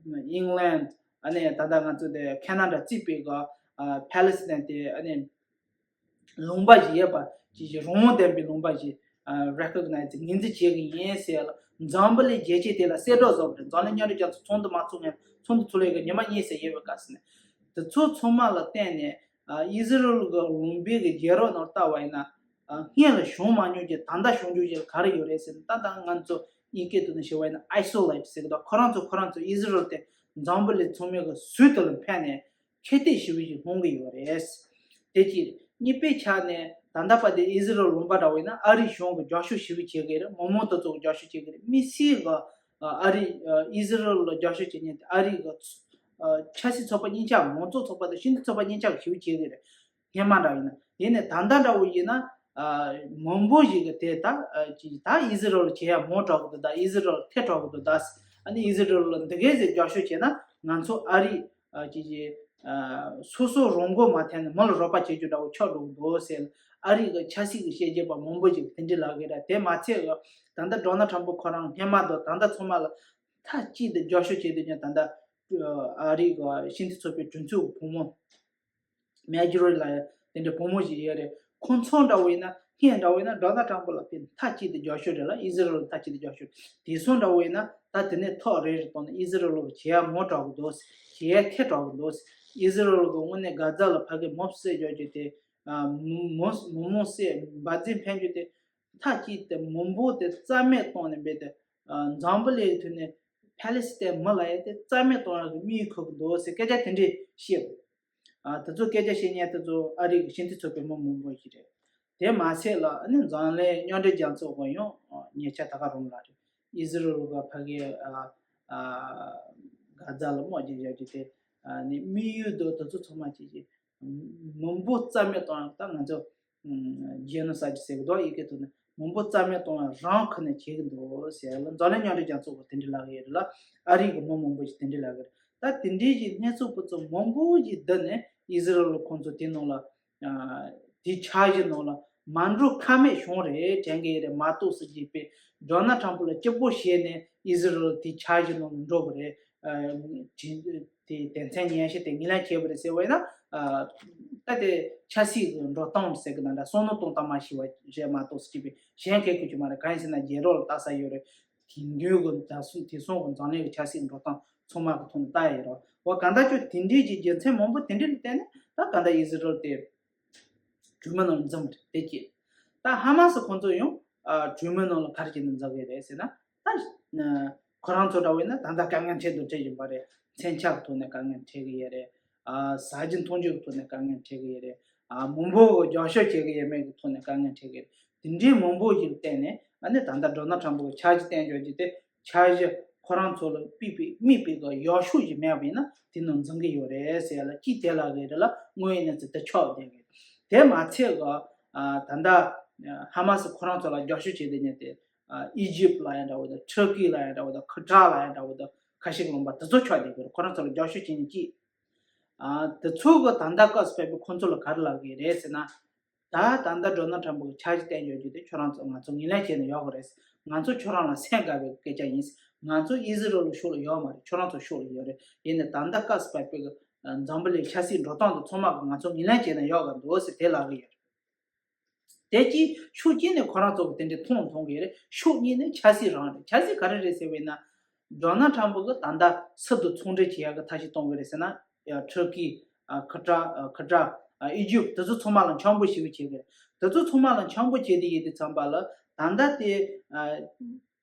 ཨིང་ལན། ཨ་ནི་ད་ལྟ་ང་ཚོ་དེ་ཁེ་ན་ཌ་བརྩིས་པའི་གི་ཨ་ཕ་ལེ་སི་ཐན་དེ་ཨ་ནི་ལུང་པ་ཞིག་ཡོད་པ་ཅིག་ཅིག་རང་དབང་ལྡན་པའི་ལུང་པ་ཞིག་ཨ་རེ་ཀོག་ནའི་ཛི་ངོས་འཛིན་བྱེད་ཀྱི་ཡིན་ཟེར་ལ་འཛམ་བུ་གླིང་རྒྱལ་སྤྱི་དེ་ལ་གསལ་བསྒྲགས་བཟོ་བ་རེད། འཛམ་གླིང་མཉམ་འབྲེལ་རྒྱལ་ཚོགས་ཚོགས་འདུ་མ་ཚོགས་སྔོན་ཚོགས་འདུ་ཚོགས་ལས་ཀྱི་ཉི་མ་གཉིས་ཙམ་ཡོད་པའི་སྐབས་སུ་ནས་དེ་ཚོ་ཚང་མ་ལ་བརྟེན་ནས་ཨ་ཨི་ཟི་རལ་གྱི་ལུང་པའི་གི་རྒྱལ་རབས་ནང་ལྟ་བ་ཡིན་ན། ཨ་སྔོན་ལ་བྱུང་མ་མྱོང་རྒྱུ་ད་ལྟ་བྱུང་རྒྱུ་ཞིག་ག་རེ་ཡོད་རེད་ཟེར་ན། ད་ལྟ་ང་ཚོ་དབྱིན་སྐད་དུ་ནི་ཞུ་བ་ཡིན་ན་ཨའི་སོ་ལེ་ཊི་ཟེར་གི་འདུག་ཁོ་རང་ཚོ་ཁོ་རང་ཚོ་ཨི་ཟི་རལ་དེ་འཛམ་བུ་གླིང་ཚང་མའི་གི་ཟུར་དུ་ལ་འཕེན་ནས་ཁྱད་གཏད་ཞེ་པོ་ཞིག་སློང་གི་ཡོད་རེད། དེ་གཅིག་གཉིས་པའི་ཆ་ནས་ད་ལྟ་བར་དུ་ཨི་ཟི་རལ་ལུང་པ་འདྲ་བོ་ཡིན་ན་ཨ་རིའི་གཞུང་གི་རྒྱབ་སྐྱོར་ཞེ་པོ་བྱེད་གི་རེད། མི་མང་དེ་ཚོ་གི་རྒྱབ་སྐྱོར་བྱེད་གི་རེད། དམིགས་བསལ་གི་ཨ་རི་ཨི་ཟི་རལ་ལ་རྒྱབ་སྐྱོར་བྱེད་མཁན་དེ་ཨ་རི་གི་ཆབ་སྲིད་ཚོགས་པ་གཉིས་ཆ་མང་གཙོ་ཚོགས་པ་དང་སྤྱི་མཐུན་ཚོགས་པ་གཉིས་ཆ་གི་ཞེ་པོ་བྱེད་གི་རེད། སྔོན་མ་འདྲ་ཡིན་ན། ཡིན་ནའི་ད་ལྟ་འདྲ་བོ་ཡིན་ན། ཨ་མང་པོ་ཞིག་གིས་དེ་ད་ཨ་ཅི་ད་ཨི་ཟི་རལ་བྱེད་ཡ་མང་དྲགས་ཀྱི་འདུག་ད་ཨི་ཟི་རལ་ཐད་དྲགས་ཀྱི་འདུག་ད་ཨ་ནི་ཨི་ཟི་རལ་ལ་འདི་གས་ཟིག་རྒྱབ་སྐྱོར་བྱས་ན་ང་ཚོ་ཨ་རི་ཨ་ཅི་ཅི་ཨ་སོ་སོ་རང་མགོ་མ་ཐོན་ནས་མི་ལ་རོགས་པ་བྱེད་རྒྱུ་འདྲ་བོ་ཆགས་འགྲོ་གི་འདུག་ཟེར། ཨ་རི་གི་ཆབ་སྲིད་ཀྱི་དཔྱད་རྒྱབ་པ་མང་པོ་ཞིག་དེ་འདྲ་ལབ་གི་རེད། དེ་མ་ཚད་གི་ད་ལྟ་ཌོ་ནལ་ཊམ་ཕུ་ཁོ་རང་སྔོན་མ་དང་ད་ལྟ་ཚང་མ་ལ་མཐའ་གཅིག་ཏུ་རྒྱབ་སྐྱོར་བྱེད་དུས་ཀྱང་ད་ལྟ་ཨ་རི་གི་སྤྱི་མཐུན་ཚོགས་པའི་གྲོས་ཚོགས་ཀྱི་བུ་མོ། མེ་ཇོ་རི་ལ་ཡང་དེ་འདྲའི་བུ་མོ་ཞིག་ཡོད་རེད། ཁོང་ཚོ་འདྲ་བོ་ཡིན་ན་སྔོན་འདྲ་བོ་ཡིན་ན་ཌོ་ནལ་ཊམ་ཕུ་ལ་དཔེ་མཐའ་གཅིག་ཏུ་རྒྱབ་སྐྱོར་རེད་ལ་ཨི་ཟི་རལ་ལ་མཐའ་གཅིག་ཏུ་རྒྱབ་སྐྱོར། དེང་སང་འདྲ་བོ་ཡིན་ན་ད་དེ་ནས་ཐག་རིང་རུ་བཏང་ནས་ཨི་ཟི་རལ་ལ་བྱེད་ཡ་མང་དྲགས་ཀྱི་འདུག་བྱེད་ཡ་ཐད་དྲགས་ཀྱི་འདུག་ཨི་ཟི་རལ་གྱི་དངོས་གནས་གྷ་ཛ་ལ་ཕ་གི་མོ་བསད་རྒྱག་རྒྱུ་དེ། མོ་མོ་མོ་བསད་འབར་རྫས་འཕེན་རྒྱུ་དེ་མཐའ་གཅིག་ཏུ་མང་པོ་དེ་རྩ་མེད་བཏང་ནས་འབད་དེ། འཛམ་བུ་གླིང་གི་ཐོག་ནས་ཕ་ལེ་སི་ཐན་མི་ལ་ཡ་དེ་རྩ་མེད་གཏོང་ཡག་གི་དམིགས་ཡུལ་འཁུར་གྱི་འདུག་ཟེར་སྐད་ཆ་དེ་འདྲས་བཤད། ཨ་དེ་ཚོ་སྐད་ཆ་བཤད་མཁན་དེ་ཚོ་ཨ་རི་གི་སྤྱི་མཐུན་ཚོགས་པའི་མི་མང་པོ་ཞིག་རེད། དེ་མ་ཚད་ལ་ཨ་ནི་འཛམ་གླིང་མཉམ་འབྲེལ་རྒྱལ་ཚོགས་ཀྱི་ཡང་ཉེ་ཆར་ད་ག་རོམ་ལ་རེད། ཨི་ཟི་རལ་གྱི་ཕ་གིའི་ཨ་ཨ་གྷ་ཛ་ལ་དམག་རྒྱག་རྒྱག་རྒྱུ་དེ་ཨ་ནི་དམིགས་ཡུལ་འདུག་དེ་ཚོ་ཚང་མ་བྱས་རྗེས་མང་པོ་རྩ་མེད་གཏོང་ཡག་ད་ང་ཚོ་ཇེ་ནོ་སའིཌ་ཟེར་གི་འདུག་ཡི་གེ་ཐོག་ནས་མང་པོ་རྩ་མེད་གཏོང་ཡག་རང་ཁུར་ནས་བྱེད་གི་འདུག་ཟེར་ལ་འཛམ་གླིང་མཉམ་འབྲེལ་རྒྱལ་ཚོགས་ཀྱིས་དེ་འདྲ་ལབ་གི་ཡོད་རེད་ལ། ཨ་རི་གི་མི་མང་པོ་ཞིག་དེ་འདྲ་ལབ་གི་རེད། ད་དེ་འདྲའི་ཞིག་གནས་ཚུལ་དེ་ཚོ་མང་པོ་ཞིག་བསྡུས་ནས་ཨི་ཟི་རལ་ཁོང་ཚོ་དེ་ནང་ལ་ཨ་དེ་འཆར་གཞི་ནང་ལ་མ་འགྲོ་ཁ་མེད་བྱུང་རེད་དྲན་གི་ཡོད་རེད་མ་གཏོགས་ཟེར་གྱི་པས་ཌོ་ནལ་ཊམ་ཕུ་ལ་སྐྱིད་པོ་བྱས་ནས་ཨི་ཟི་རལ་དེ་འཆར་གཞི་ནང་ལ་འགྲོ་གི་རེད། ཨ་དེ་དེ་དོན་ཚན་ཉན་བཞག་དེ་ངོས་ལེན་བྱས་པ་རེད་ཟེར་བས་ན། ཨ་ད་དེ་ཆབ་སྲིད་ཀྱི་འགྲོ་སྟངས་ཟེར་གི་ན་འདྲ་བསམ་བློ་གཏོང་སྟངས་མ་ཤེས་པ་རེད་མ་གཏོགས་ཟེར་གྱི་པས་གཞན་གལ་ཁུལ་གྱི་མ་རེད། གང་ཡིན་ཟེར་ན་རྒྱལ་རབས་ལ་ལྟ་ས་ཡོད་རེད། དེང་དུས་ཀྱི་ད་སོ་དེང་སང་གི་འཛམ་གླིང་གི་ཆབ་སྲིད་འགྲོ་སྟངས་ཚང་མ་གི་ཐོག་ནས་ལྟ་ཡ་ཡོད་རེད་བ། གང་ལྟར་ཁྱོད་དེ་འདྲའི་གི་རྒྱུ་མཚན་མང་པོ་དེ་འདྲ་ལ་བརྟེན་ནས་ད་གང་ལྟར་ཨི་ཟི་རལ་དེ། གྲོས་མོལ་ནང་འཛོམས་རེད་དེ་སྐྱེས། ད་ཧ་མ་སི་ཁོང་ཚོ་ཡང་ཨ་གྲོས་མོལ་ནང་ལ་ག་རེ་བྱས་ནས་འཛོམས་ཀྱི་རེད་ཟེར་ན། ད་ཁོ་རང་ཚོ་འདྲ་བོ་ཡིན་ན་ད་ལྟ་དཀའ་ངལ་འཕྲད་དུ་འཕྲད་བཞིན་པ་རེད། མཚོན་ཆ་གི་ཐོག་ནས་དཀའ་ངལ་འཕྲད་ཀྱི་ཡོད་རེད། ཨ་ཟ་རྒྱུ་འཐུང་རྒྱུ་གི་ཐོག་ནས་དཀའ་ངལ་འཕྲད་ཀྱི་ཡོད་རེད། ཨ་མང་པོ་གི་རྒྱབ་སྐྱོར་བྱེད་ཀྱི་ཡོད་མེད་ཀྱི་ཐོག་ནས་དཀའ་ངལ་འཕྲད་ཀྱི་ཡོད་རེད། དེ་འདྲའི་མང་པོ་ཞིག་བརྟེན་ནས་ཨ་ནི་ད་ལྟ་ཌོ་ནལ་ཊམ་ཕུ་གི་འཆར་གཞི་བསྟན་འཇོག་རྒྱུ་དེ། འཆར་གཞི་ཁོ་རང་ཚོ་ལ་དམིགས་པའི་དམིགས་པའི་གི་ཡག་ཤོས་ཤིག་མེད་པ་ཡིན་ན་དེ་ནང་འཛིན་གི་ཡོད་རེད་ཟེར་ཡ་ལ་ཅིག་དེ་ལ་གི་རེད་ལ་དངོས་ཡོད་གནས་ཚུལ་དེ་ཆགས་བསྡད་གི། དེ་མ་ཚད་གི་ཨ་ད་ལྟ་ཧ་མ་སི་ཁོ་རང་ཚོ་ལ་རྒྱབ་སྐྱོར་བྱེད་དེ་ཉིད་དེ་ཨ་ཨི་ཇིབ་ལ་ཡང་འདྲ་བོ་དང་ཊར་ཀི་ལ་ཡང་འདྲ་བོ་དང་ཁ་ཏར་ལ་ཡང་འདྲ་བོ་དང་ཁ་ཤས་ལུང་པ་དེ་ཚོ་ཆགས་བསྡད་གི་རེད། ཁོ་རང་ཚོ་ལ་རྒྱབ་སྐྱོར་བྱེད་ཉིད་ཅིག་ཨ་དེ་ཚོ་གི་ད་ལྟ་སྐབས་སུ་ཕེབས་པའི་ཁོ་ཚོ་ལ་ག་རེ་ལབ་གི་རེད་ཟེར་ན། ད་ད་ལྟ་ཌོ་ནལ་ཊམ་ཕུ་གི་འཆར་གཞི་བསྟན་ཡོད་རྒྱུ་དེ་ཁྱོད་རང་ཚོ་ང་ཚོ་ངོས་ལེན་བྱས་ན་ཡག་གི་རེད། ང་ཚོ་ཁྱོད་རང་ལ་སེམས་དགའ་བའི་སྐད་ཆ་ཡིན། ང་ཚོ་ཨི་ཟི་རལ་ལ་ཕྱོགས་ལ་ཡོད་མ་རེད། ཁྱོད་རང་ཚོ་ཕྱོགས་ལ་ཡོད་རེད། ཡིན་ནའི་ད་ལྟ་སྐབས་སུ་བབས་པའི་གི་འཛམ་བུ་གླིང་ཆབ་སྲིད་འགྲོ་སྟངས་དེ་ཚང་མ་གི་ང་ཚོ་ངོས་ལེན་བྱས་ན་ཡག་གི་འདུག་ཟེར་དེ་ལབ་གི་ཡོད་རེད། དེ་གཅིག་ཕྱོགས་གཅིག་ནས་ཁོ་རང་ཚོ་གི་དེ་འདྲའི་མཐོང་མཐོང་གི་རེད། ཕྱོགས་གཉིས་ནས་ཆབ་སྲིད་རང་རེད། ཆབ་སྲིད་ག་རེ་རེད་ཟེར་བས་ན། ཌོ་ནལ་ཊམ་ཕུ་གི་ད་ལྟ་སུ་དང་ཚོང་འབྲེལ་བྱེད་ཡག་གི་ཐབས་ཤེས་གཏོང་གི་རེད་ཟེར་ན། ཡ་ཊར་ཀི། ཨ་ཁ་ཏར། ཨ་ཁ་ཏར། ཨ་ཨི་ཇིབ། དེ་ཚོ་ཚང་མ་ལ་འཆམ་པོ་ཞེ་པོ་བྱེད་གི་རེད། དེ་ཚོ་ཚང་མ་ལ་འཆམ་པོ་བྱེད་དེ་ཡིན་དུས་ཙམ་པ་ལ་ད་ལྟ་དེ་ཨ་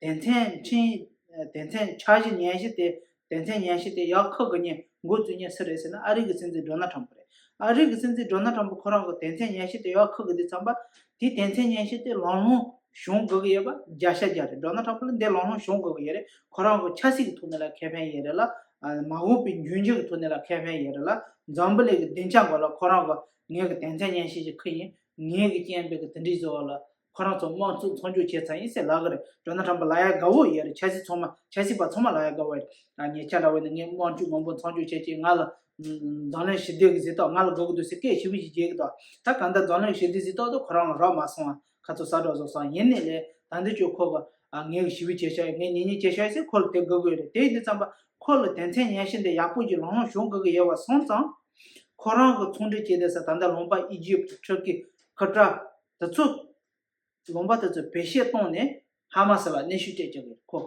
དོན་ཚན་ཁྲིམས། དོན་ཚན་འཆར་གཞི་ཉན་གཞི་དེ། དོན་ཚན་ཉན་གཞི་དེ་ཡག་ཁག་གི་ཉན་འགོ་བཙུགས་ཉན་སུ་རེད་ཟེར་ན་ཨ་རི་གི་སྲིད་འཛིན་ཌོ་ནལ་ཊམ་ཕུ་རེད། ཨ་རི་གི་སྲིད་འཛིན་ཌོ་ནལ་ཊམ་པ་ཁོ་རང་གི་དོན་ཚན་ཉེར་བཞི་དེ་ཡར་འཁུར་གི་དུས་ཙམ་པ། དེའི་དོན་ཚན་ཉེར་བཞི་དེ་ལམ་ལྷོང་བྱུང་དགོས་ཀྱི་ཡོད་པ་བརྒྱ་ཆ་བརྒྱ་རེད། ཌོ་ནལ་ཊམ་པ་ལ་འདི་ལམ་ལྷོང་བྱུང་དགོས་ཀྱི་ཡོད་རེད། ཁོ་རང་གི་ཆབ་སྲིད་ཀྱི་ཐོག་ནས་ལ་ཁེ་ཕན་ཡོད་རེད་ལ། ཨ་མ་འོངས་པའི་འབྱུང་འགྱུར་གྱི་ཐོག་ནས་ལ་ཁེ་ཕན་ཡོད་རེད་ལ། འཛམ་བུ་གླིང་གི་སྡིངས་ཆ་སྒང་ལ་ཁོ་རང་གི་ངེད་ཀྱི་དོན་ཚན་ཉེར་བཞི་ཞིག་འཁུར་ཡིན། ངེད་ཀྱི་སྐྱེས་པའི་གི་དེ་འདྲའི་བཟོ་བ་ལ་ཁོ་རང་ཚོ་དམག་འཁྲུག་མཚམས་འཇོག་བྱས་ཚར་ཡིན་ཟེར་ལབ་གི་རེད། ཌོ་ནལ་ཊམ་པ་ལབ་ཡ་དགའ་བོ་ཡོད་རེད། ཆབ་སྲིད་ཚང་མ་ཆབ་སྲིད་པ་ཚང་མ་ལབ་ཡ་དགའ་བོ་ཡོད་རེད། ཨ་ཉེ་ཆར་འདྲ་བོ་ནས་ངས་དམག་འཁྲུག་མང་པོ་མཚམས་འཇོག་བྱས་ཀྱིས་ང་ལ་འཛམ་གླིང་ཞི་བདེ་གི་གཟེངས་རྟགས་ང་ལ་དགོས་ཀྱི་འདུག་ཟེར་སྐད་ཞེ་པོ་ཞིག་རྒྱག་གི་འདུག་ད་གང་ལྟར་འཛམ་གླིང་ཞི་བདེ་གཟེངས་རྟགས་དེ་ཁོ་རང་ལ་རག་མ་སོང་བ་ཁ་ཚོ་ས་གྲོགས་བཟོ་སོང་། ཡིན་ནའི་ལས་ད་འདི་ཅོ་ཁོ་གི་ཨ་ངས་གི་ཞི་བའི་བྱེད་བྱ་ངས་ཉེ་ཉེ་བྱེད་བྱ་ཟེར་ཁོ་ལ་དེ་དགོས་ཀྱི་ཡོད་རེད། དེ་ཡིན་དུས་ཙམ་པ་ཁོ་ལ་དོན་ཚན་ཉེར་བཞི་འདི་ཡག་པོ་ཞིག་ལམ་ལྷོང་བྱུང་དགོས་ཀྱི་ཡོད་པ་སོང་ཙང་། ཁོ་རང་གི་ཚོང་འབྲེལ་བྱས་བསྡད་ས་ད་ལྟ་ལུང་པ་ཨི་ཇིབ་ཊི་ཊུར་ཀི་ཁ་ཏར་དེ་ཚོ་ལུང་པ་དེ་ཚོ་བེད་སྤྱོད་བཏང་ནས་ཧ་མ་སི་ལ་གནོན་ཤུགས་སྤྲད་བཅུག་གི་ཁོ།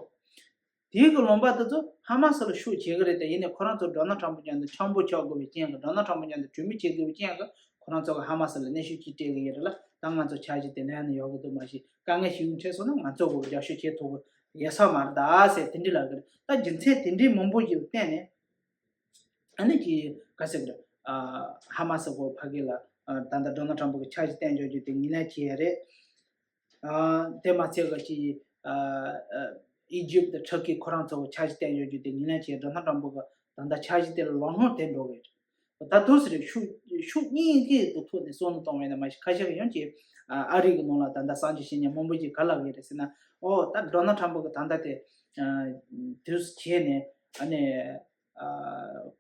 དེའི་གི་ལུང་པ་དེ་ཚོ་ཧ་མ་སི་ལ་ཤུགས་བྱེད་གི་རེད་དེ། ཡིན་ནའི་ཁོ་རང་ཚོ་ཌོ་ནལ་ཊམ་པ་མཉམ་དུ་འཆམ་པོ་ཆགས་དགོས་པའི་རྐྱེན་གི་ཌོ་ནལ་ཊམ་པ་མཉམ་དུ་གྲོས་མོལ་བྱེད་དགོས་པའི་རྐྱེན་གི་ཁོ་རང་ཚོ་གི་ཧ་མ་སི་ལ་གནོན་ཤུགས་ཅིག་སྤྲད་གི་ཡོད་རེད་ལ། ད་ང་ཚོ་འཆར་གཞི་དེ་ལེན་ནས་ཡོང་གི་འདུག་མ་གཞི་དཀའ་ངལ་ཞིག་འཕྲད་སོང་ན་ང་ཚོ་གི་རྒྱབ་སྐྱོར་བྱེད་ཐུབ་གི་ཡོད་ས་མ་རེད་ད་ཟེར་དེ་འདྲ་ལབ་གི་རེད། ད་རྒྱུ་མཚན་དེ་འདྲའི་མང་པོ་ཞིག་ལ་བརྟེན་ནས། ཨ་ནི་ཀྱི་ག་ཟེར་གི་རེད། ཨ་ཧ་མ་སི་གོ་ཕ་གི་ལ་ཨ་ད་ལྟ་ཌོ་ནལ་ཊམ་པ་གི་འཆར་གཞི་བཏོན་འཇོག་རྒྱུ་དེ་ངོས་ལེན་བྱས་ཡ་རེད། ཨ་དེ་མ་ཚད་གི་ཀྱི་ཨ་ཨ་ཨི་ཇིབ་དང་ཊུར་ཀི་ཁོ་རང་ཚོ་གི་འཆར་གཞི་བཏོན་འཇོག་རྒྱུ་དེ་ངོས་ལེན་བྱས། ཌོ་ནལ་ཊམ་པ་གི་ད་ལྟ་འཆར་གཞི་དེ་ལ་ལམ་ལྷོང་དེ་འགྲོ་གི་རེད། ད་དུས་སུ་རེད་ཤུགས་ཤུགས་གཉིས་ཀྱི་ཐོག་ནས་བསམ་བློ་གཏོང་བས་ན་མ་གཞི་ཁ་ཤས་ཀྱི་ཡང་ཀྱི་ཨ་རི་གི་ནང་ལ་ད་ལྟ་གསར་འགྱུར་བཤད་མཁན་མང་པོ་ཞིག་ག་ལབ་གི་རེད་ཟེར་ན། ཨོ་ད་ཌོ་ནལ་ཊམ་པ་གི་ད་ལྟ་དེ་ཨ་དུས་སུ་བྱས་ནས་ཨ་ནི། ཨ་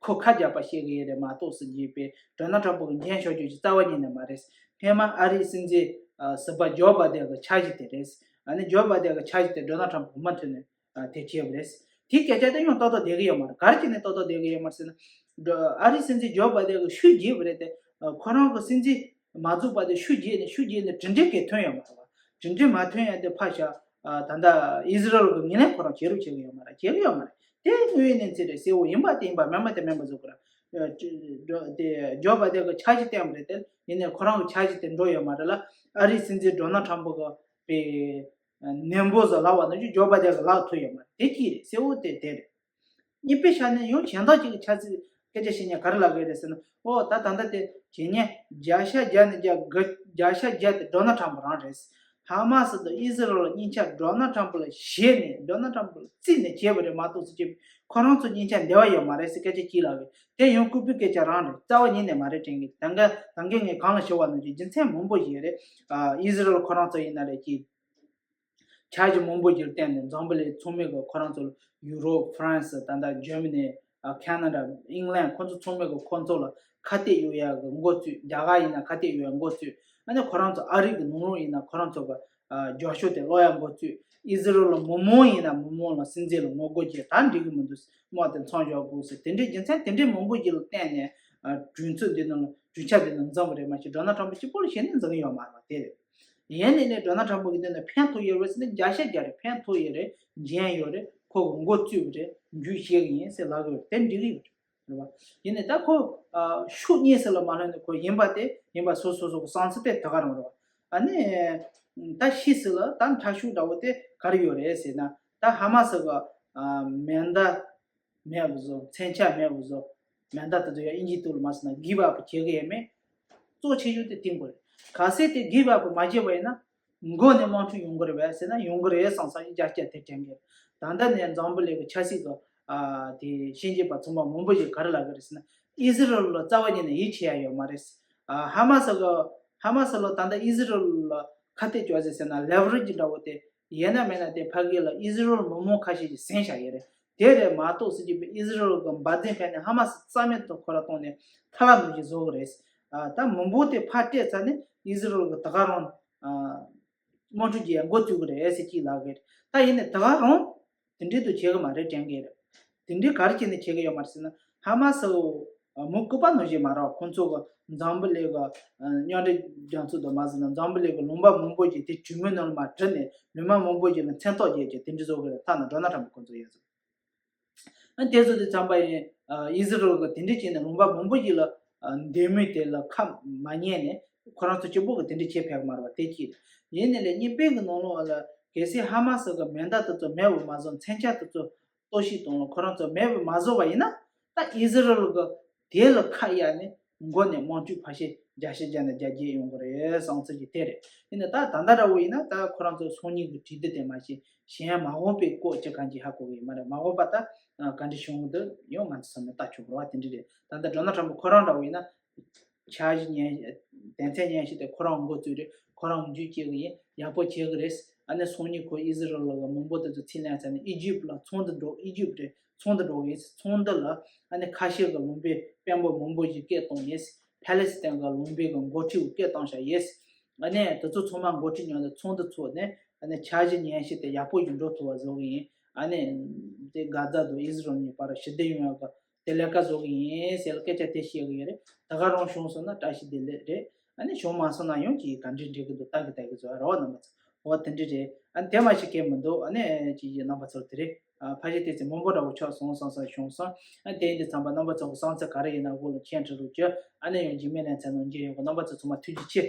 ཁོ་ཁ་རྒྱག་པ་བཤད་གི་ཡོད་རེད་མ་གཏོགས་སུ་རྒྱས་པའི་ཌོ་ནལ་ཊམ་པ་གི་འགན་ཤོར་རྒྱུ་ཞིག་རྩ་བ་ཉིད་ནས་མ་རེད། སྔོན་མ་ཨ་རིའི་སྲིད་འཛིན་ཨ་ཟུར་པ་ཇོ་བྷ་དན་གི་འཆར་གཞི་དེ་རེད། ཨ་ནི་ཇོ་བྷ་དན་གི་འཆར་གཞི་དེ་ཌོ་ནལ་ཊམ་པ་གི་མུ་མཐུད་ནས་ཨ་དེ་བྱས་པ་རེད། དེ་སྐད་ཆ་དེ་ཡང་ཏག་ཏག་བསྡད་གི་ཡོད་མ་རེད། ག་རེ་བྱས་ནས་ཏག་ཏག་བསྡད་གི་ཡོད་མ་རེད་ཟེར་ན། ཌོ་ཨ་རིའི་སྲིད་འཛིན་ཇོ་བྷ་དན་གི་ཤུགས་རྒྱས་པ་རེད་དེ། ཨ་ཁོ་རང་གི་སྲིད་འཛིན་མ་བཙུགས་པ་དེ་ཤུགས་རྒྱས་ནས་ཤུགས་རྒྱས་ནས་གྲུབ་འབྲས་གང་ཐོན་ཡོད་མ་རེད་བ། གྲུབ་འབྲས་མ་ཐོན་ཡ་དེ་ཕར་བཞག་ཨ་ད་ལྟ་ཨི་ཟི་རལ་གི་ངོས་ལེན་ཁོ་རང་བྱེད་རོགས་བྱེད་གི་ཡོད་མ་རེད། བྱེད་གི་ཡོད་མ་རེད། དེ་དངོས་ཡོད་གནས་ཚུལ་རེད། གསལ་བོ་ཡིན་པ་དེ་ཡིན་པ་མིན་པ་དེ་མིན་པ་བཟོ་གི་ར། ཨ་ཅི་ཌོ་དེ་ཇོ་བྷ་དན་གི་འཆར་གཞི་བཏོན་པ་རེད་དེ། ཡིན་ནའི་ཁོ་རང་གི་འཆར་གཞི་དེ་འགྲོ་ཡོད་མ་རེད་ལ། ཨ་རིའི་སྲིད་འཛིན་ཌོ་ནལ་ཊམ་པ་གི་པའི་ནན་པོ་ཟེར་ལབ་པ་ནང་བཞིན་ཇོ་བྷ་དན་གི་ལག་ཐུག་ཡོད་མ་རེད། དེ་གཅིག་རེད། གསལ་བོ་དེ་དེ་རེད། གཉིས་པའི་ཆ་ནས་ཡང་གཞན་དག་ཅིག་གི་ཆ་ཚིག་སྐད་ཆ་བཤད་མཁན་ག་རེ་ལབ་གི་རེད་ཟེར་ན། ཨོ་ད་ད་ལྟ་དེ་བྱས་ཉེས་བརྒྱ་ཆ་བརྒྱ་ནས་བརྒྱ་དགུ་བརྒྱ་ཆ་བརྒྱ་དེ་ཌོ་ནལ་ཊམ་པ་རང་རེད། ཧ་མ་སི་དང་ཨི་ཟི་རལ་གཉིས་ཆ་ཌོ་ནལ་ཊམ་པ་ལ་ཞེད་ནས་ཌོ་ནལ་ཊམ་པ་ལ་བརྩིས་ནས་བྱས་པ་རེད་མ་གཏོགས་སུ་ཅིག་ཁོ་རང་ཚོ་གཉིས་ཆ་འབྲེལ་བ་ཡོད་མ་རེད་ཟེར་སྐད་ཆ་གཅིག་ལབ་གི། དེ་ཡང་ལྐུགས་པའི་སྐད་ཆ་རང་རེད། རྩ་བ་ཉིད་ནས་མ་རེད་དྲན་གི། ད་ག་ད་གིན་ངས་གོང་ལ་ཞུས་པ་ནང་བཞིན་རྒྱུ་མཚན་མང་པོ་ཞིག་རེད། ཨ་ཨི་ཟི་རལ་ཁོ་རང་ཚོ་ཡིན་ན་རེད་ཀྱི། འཆར་གཞི་མང་པོ་ཞིག་བཏོན་ནས་འཛམ་བུ་གླིང་ཚང་མས་གི་ཁོ་རང་ཚོ་ལ་ཡུ་རོབ་ཧྥ་རན་སི་ད་ལྟ་ཇར་མ་ནི་ཨ་ཁ་ན་ཌ་ཨིང་ལན་ཁོ་ཚོ་ཚང་མས་གི་ཁོ་ཚོ་ལ་ཁ་གཏད་གཡུག་ཡག་གི་འགོ་བཙུགས། རྒྱ་གར་ཡིན་ན་ཁ་གཏད་གཡུག་ཡག་འགོ་བཙུགས། ཨ་ནི་ཁོ་རང་ཚོ་ཨ་རི་གི་ནང་ལོགས་ཡིན་ན་ཁོ་རང་ཚོ་གི་ཨ་རྒྱབ་སྐྱོར་དེ་སློག་ཡག་འགོ་བཙུགས། ཨི་ཟི་རལ་ལ་མི་མང་ཡིན་ན་མི་མང་ལ་སྲིད་འཛིན་ལ་ངོ་རྒོལ་བྱས། ད་འགྲིག་གི་མི་འདུག་དམག་དེ་མཚམས་འཇོག་དགོས་ཟེར། དེ་འདྲའི་རྒྱུ་མཚན་དེ་འདྲའི་མང་པོ་ཞིག་ལ་བརྟེན་ནས་ཨ་གྲོས་ཚོགས་འདི་ནང་ལ་གྲོས་འཆར་འདི་ནང་འཛིན་པ་རེད། མ་གཞི་ཌོ་ནལ་ཊམ་པ་གཅིག་པོ་ལ་ཞེད་སྣང་འཛིན་གི་ཡོད་མ་རེད་པ། དེ་རེད། ཡིན་ནའི་ནས་ཌོ་ནལ་ཊམ་པ་གི་འདི་ནས་ཕན་ཐོགས་ཡོད་རེད་ཟེར་ན་བརྒྱ་ཆ་བརྒྱ་རེད། ཕན་ཐོགས་ཡོད་རེད། འཇོན་ཡོད་རེད། ཁོ་གི་འགོ་བཙུགས་པ་རེད། མཇུག་བཞེས་གི་ཡིན་ཟེར་ལབ་གི་ཡོད་རེད། དེ་འགྲིག་གི་ཡོད་རེད། རེད་པ། ཡིན་ནའི་ད་ཁོ་ཨ་ཤུགས་རྙེད་ཟེར་ལ་མ་ལྷོད་ནས་ཁོ་ཡིན་པ་དེ་ཡིན་པ་སོ་སོ་སོ་གི་བསམ་ཚུལ་དེ་དེ་ག་རང་རེད་པ། ཨ་ནི་ད་ཤི་ཟེར་ལ་ད་ཁྲག་ཤུགས་འདྲ་བོ་དེ་ག་རེ་ཡོད་རེད་ཟེར་ན། ད་ཧ་མ་སི་གི་ཨ་མེ་མདའ་མེད་པ་བཟོ། མཚོན་ཆ་མེད་པ་བཟོ། མེ་མདའ་དེ་ཚོ་ཡང་ཨིན་ཇིའི་ཐོག་ལ་མ་ཟེར་ན་གིབ་ཨབ་བྱེད་གི་ཡོད་མེད། གཙོ་ཆེ་ཤོས་དེ་དེ་དགོས་རེད། གལ་སྲིད་དེ་གིབ་ཨབ་མ་བྱས་པ་ཡིན་ན་མགོ་ནས་དམག་འཁྲུག་ཡོང་གི་རེད་པས་ཟེར་ན་ཡོང་གི་རེད་བསམ་བསམ་ཡིན་རྒྱ་སྐྱེད་དེ་དྲན་གི། ད་ལྟ་ནས་འཛམ་བུ་གླིང་གི་ཆབ་སྲིད་ཀྱི་ཨ་དེ་ཤེས་བྱེད་པ་ཚོང་པ་མང་པོ་ཞིག་ག་རེ་ལབ་གི་རེད་ཟེར་ན། ཨི་ཟི་རལ་ལ་རྩ་བ་ཉིད་ནས་ཡིད་ཆེས་ཡ་ཡོད་མ་རེད། ཨ་ཧ་མ་སི་གི་ཧ་མ་སི་ལ་ད་ལྟ་ཨི་ཟི་རལ་ལ་ཁ་གཏད་གཅོག་ཟེར་ཟེར་ན་ལེ་ཝ་རེ་ཇི་འདྲ་བོ་དེ། ཡིན་ན་མིན་ན་དེ་ཕ་གི་ལ་ཨི་ཟི་རལ་མི་མང་ཁ་ཤས་ཀྱིས་ཟིན་བཞག་ཡོད་རེད། དེ་རེད་མ་གཏོགས་སུ་ཅིག་པའི་ཨི་ཟི་རལ་གྱི་འབད་བརྩོན་ཕན་ནས་ཧ་མ་སི་རྩ་མེད་དུ་ཁོ་ར་གཏོང་ནས་ཐ་ལ་ནུབ་ཀྱི་བཟོ་གི་རེད། ཨ་ད་མི་འབོར་དེ་ཕར་སྤྲད་ཚར་ནས་ཨི་ཟི་རལ་གྱི་ད་ག་རང་ཨ་དམག་འཁྲུག་བྱེད་ཡ་འགོ་བཙུགས་གི་རེད་ཟེར་གྱིས་ལབ་གི་རེད། ད་ཡིན་ནའི་ད་ག་རང་དེ་འདྲའི་དུ་བྱེད་གི་མ་རེད་དྲན་གི་རེད། དེ་འདྲའི་ག་རེ་བྱས་ནས་བྱེད་གི་ཡོད་མ་རེད་ཟེར་ན། ཧ་མ་སི་འོ། མུ་སྐུད་པ་ནང་བཞིན་མ་རེད། ཁོང་ཚོ་གི་འཛམ་བུ་གླིང་གི་མཉམ་འབྲེལ་རྒྱལ་ཚོགས་དང་མ་ཟིན་ན་འཛམ་བུ་གླིང་གི་ལུང་པ་མང་པོ་ཞིག་དེ་གྲོས་མོལ་ནང་ལ་མ་འགྲིལ་ནས་ལུང་པ་མང་པོ་ཞིག་ལ་མཚན་རྟགས་རྒྱག་རྒྱུ་དེ་འདྲ་བཟོ་གི་རེད། ཐ་ན་ཌོ་ནལ་ཊམ་པ་ཁོང་ཚོ་ཡོད་ཚོ། ཨ་དེ་ཚོ་དེ་ཚང་པ་ཡིན། ཨི་ཟི་རལ་གི་དེ་འདྲ་བྱས་ནས་ལུང་པ་མང་པོ་ཞིག་ལ་འདོད་མོས་དེ་ལ་ཁ་མ་ཉན་ནས་ཁོ་རང་ཚོ་གཅིག་པོ་གི་དེ་འདྲ་བྱེད་ཕེབས་མ་རེད་པ། དེ་གཅིག་ཡིན་ནའི་ལས་གཉིས་པའི་གི་ནང་ལོགས་ལ་གལ་སྲིད་ཧ་མ་སི་གི་མེ་མདའ་དེ་ཚོ་མེད་པ་མ་བཟོ། མཚོན་ཆ་དེ་ཚོ་གཏོར་བཤིག་གཏོང་ལ་ཁོ་རང་ཚོ་མེད་པ་མ་བཟོ་བ་ཡིན་ན། ད་ཨི་ཟི་རལ་གི་དེ་ལ་ཁ་གཡར་ནས་ མགོ་ནས་དམངས་ཁྲོད་ཕལ་ཆེར་བརྒྱ་ཆ་བརྒྱ་ནས་བརྒྱ་བརྒྱད་ཡོང་གི་རེད་བསམ་ཚུལ་ཅིག་དེ་རེད། ཡིན་ན་ད་ད་ལྟ་འདྲ་བོ་ཡིན་ན་ད་ཁོ་རང་ཚོ་སང་ཉིན་གྱི་གྲོས་བསྡུར་དེ་མ་གཞི་གཞན་མ་འོངས་པའི་སྐོར་ཅིག་གང་ཅིག་ཧ་གོ་གི་ཡོད་མ་རེད། མ་འོངས་པ་ད་ག་འདྲ་བྱུང་གི་འདུག་ཡང་ང་ཚོ་ཚང་མས་ལྟ་ཆོག་གི་རེད་བ། དེ་འདྲ་རེད། ད་ལྟ་ཌོ་ནལ་ཊམ་ཁོ་རང་འདྲ་བོ་ཡིན་ན། འཆར་གཞི་ཉན་དོན་ཚན་ཉན་ཞིབ་དེ་ཁོ་རང་འགོ་བཙུགས་རེད། ཁོ་རང་འགོ་འཛུགས་བྱེད་ཀྱི་ཡིན། ཡག་པོ་བྱེད་ཀྱི་རེད། ཨ་ནི་སང་ཉིན་ཁོ་ཨི་ཟི་རལ་གི་མི་འབོར་དེ་ཚོ་ཚུར་ལེན་ཚར་ནས་ཨི་ཇིབ་ལ་ཚོང་དུ་འགྲོ། ཨི་ཇིབ་རེད། ཚོང་དུ་འགྲོ་གི་ཡིན། ཚོང་དུ་ལ་ཨ་ནི་ཁ་ཤས་ཀྱི་ལུང་པའི་དཔོན་པོ་མང་པོ་ཞིག་སྐད་བཏང་ཡིན། ཕ་ལེ་སི་ཐན་གྱི་ལུང་པའི་གི་འགོ་ཁྲིད་སྐད་བཏང་བཞག་ཡིན། ཨ་ནི་དེ་ཚོ་ཚང་མ་འགོ་ཁྲིད་མཉམ་དུ་ཚོགས་འདུ་ཚོགས་ནས་ཨ་ནི་འཆར་གཞི་ཉན་ཞིབ་དེ་ཡག་པོ་ཞིག་འགྲོ་ཐུབ་པ་བཟོ་གི་ཡིན། ཨ་ནི་དེ་གྷ་ཛ་དང་ཨི་ཟི་རལ་གཉིས་བར་ཞི་བདེ་ཡོང་ཡག་གི་དེ་ལས་ཀ་བཟོ་གི་ཡིན་ཟེར་སྐད་ཆ་དེ་བཤད་གི་ཡོད་རེད། ད་ག་རང་བྱུང་སོང་ན་བཀྲ་ཤིས་བདེ་ལེགས་རེད། ཨ་ནི་བྱུང་མ་སོང་ན་ཡང་ཅིག་ག་འདྲ་འགྲིག་གི་འདུག་ལྟ་གི་ལྟ་གི་བཟོ་ཡ་རེད་བ། རྣམ་པ་ཚོ་འོ་དེ་འདྲ་རེད། ཨ་ནི་དེ་མ་ཞིག་གལ་མི་འདུག་ཨ་ནི་ཅིག་རྣམ་པ་ཚོར་དེ་རེད། ཨ་ཕལ་ཆེར་དེ་ཚེ་མང་པོ་འདྲ་བོ་ཆགས་སོང་བསམ་བསམ་བྱུང་སོང་། ཨ་དེ་ཡིན་དུས་ཙམ་པ་རྣམ་པ་ཚོ་གི་བསམ་ཚུལ་ག་རེ་ཡིན་ན་འོག་ལ་མཆན་བྲིས་རོགས་གྱིས། ཨ་ནི་ཡང་རྗེས་མའི་ལེ་ཚན་ནང་མཇལ་ཡོང་གི། རྣམ་པ་ཚོ་ཚང་མ་ཐུགས་རྗེ་ཆེ།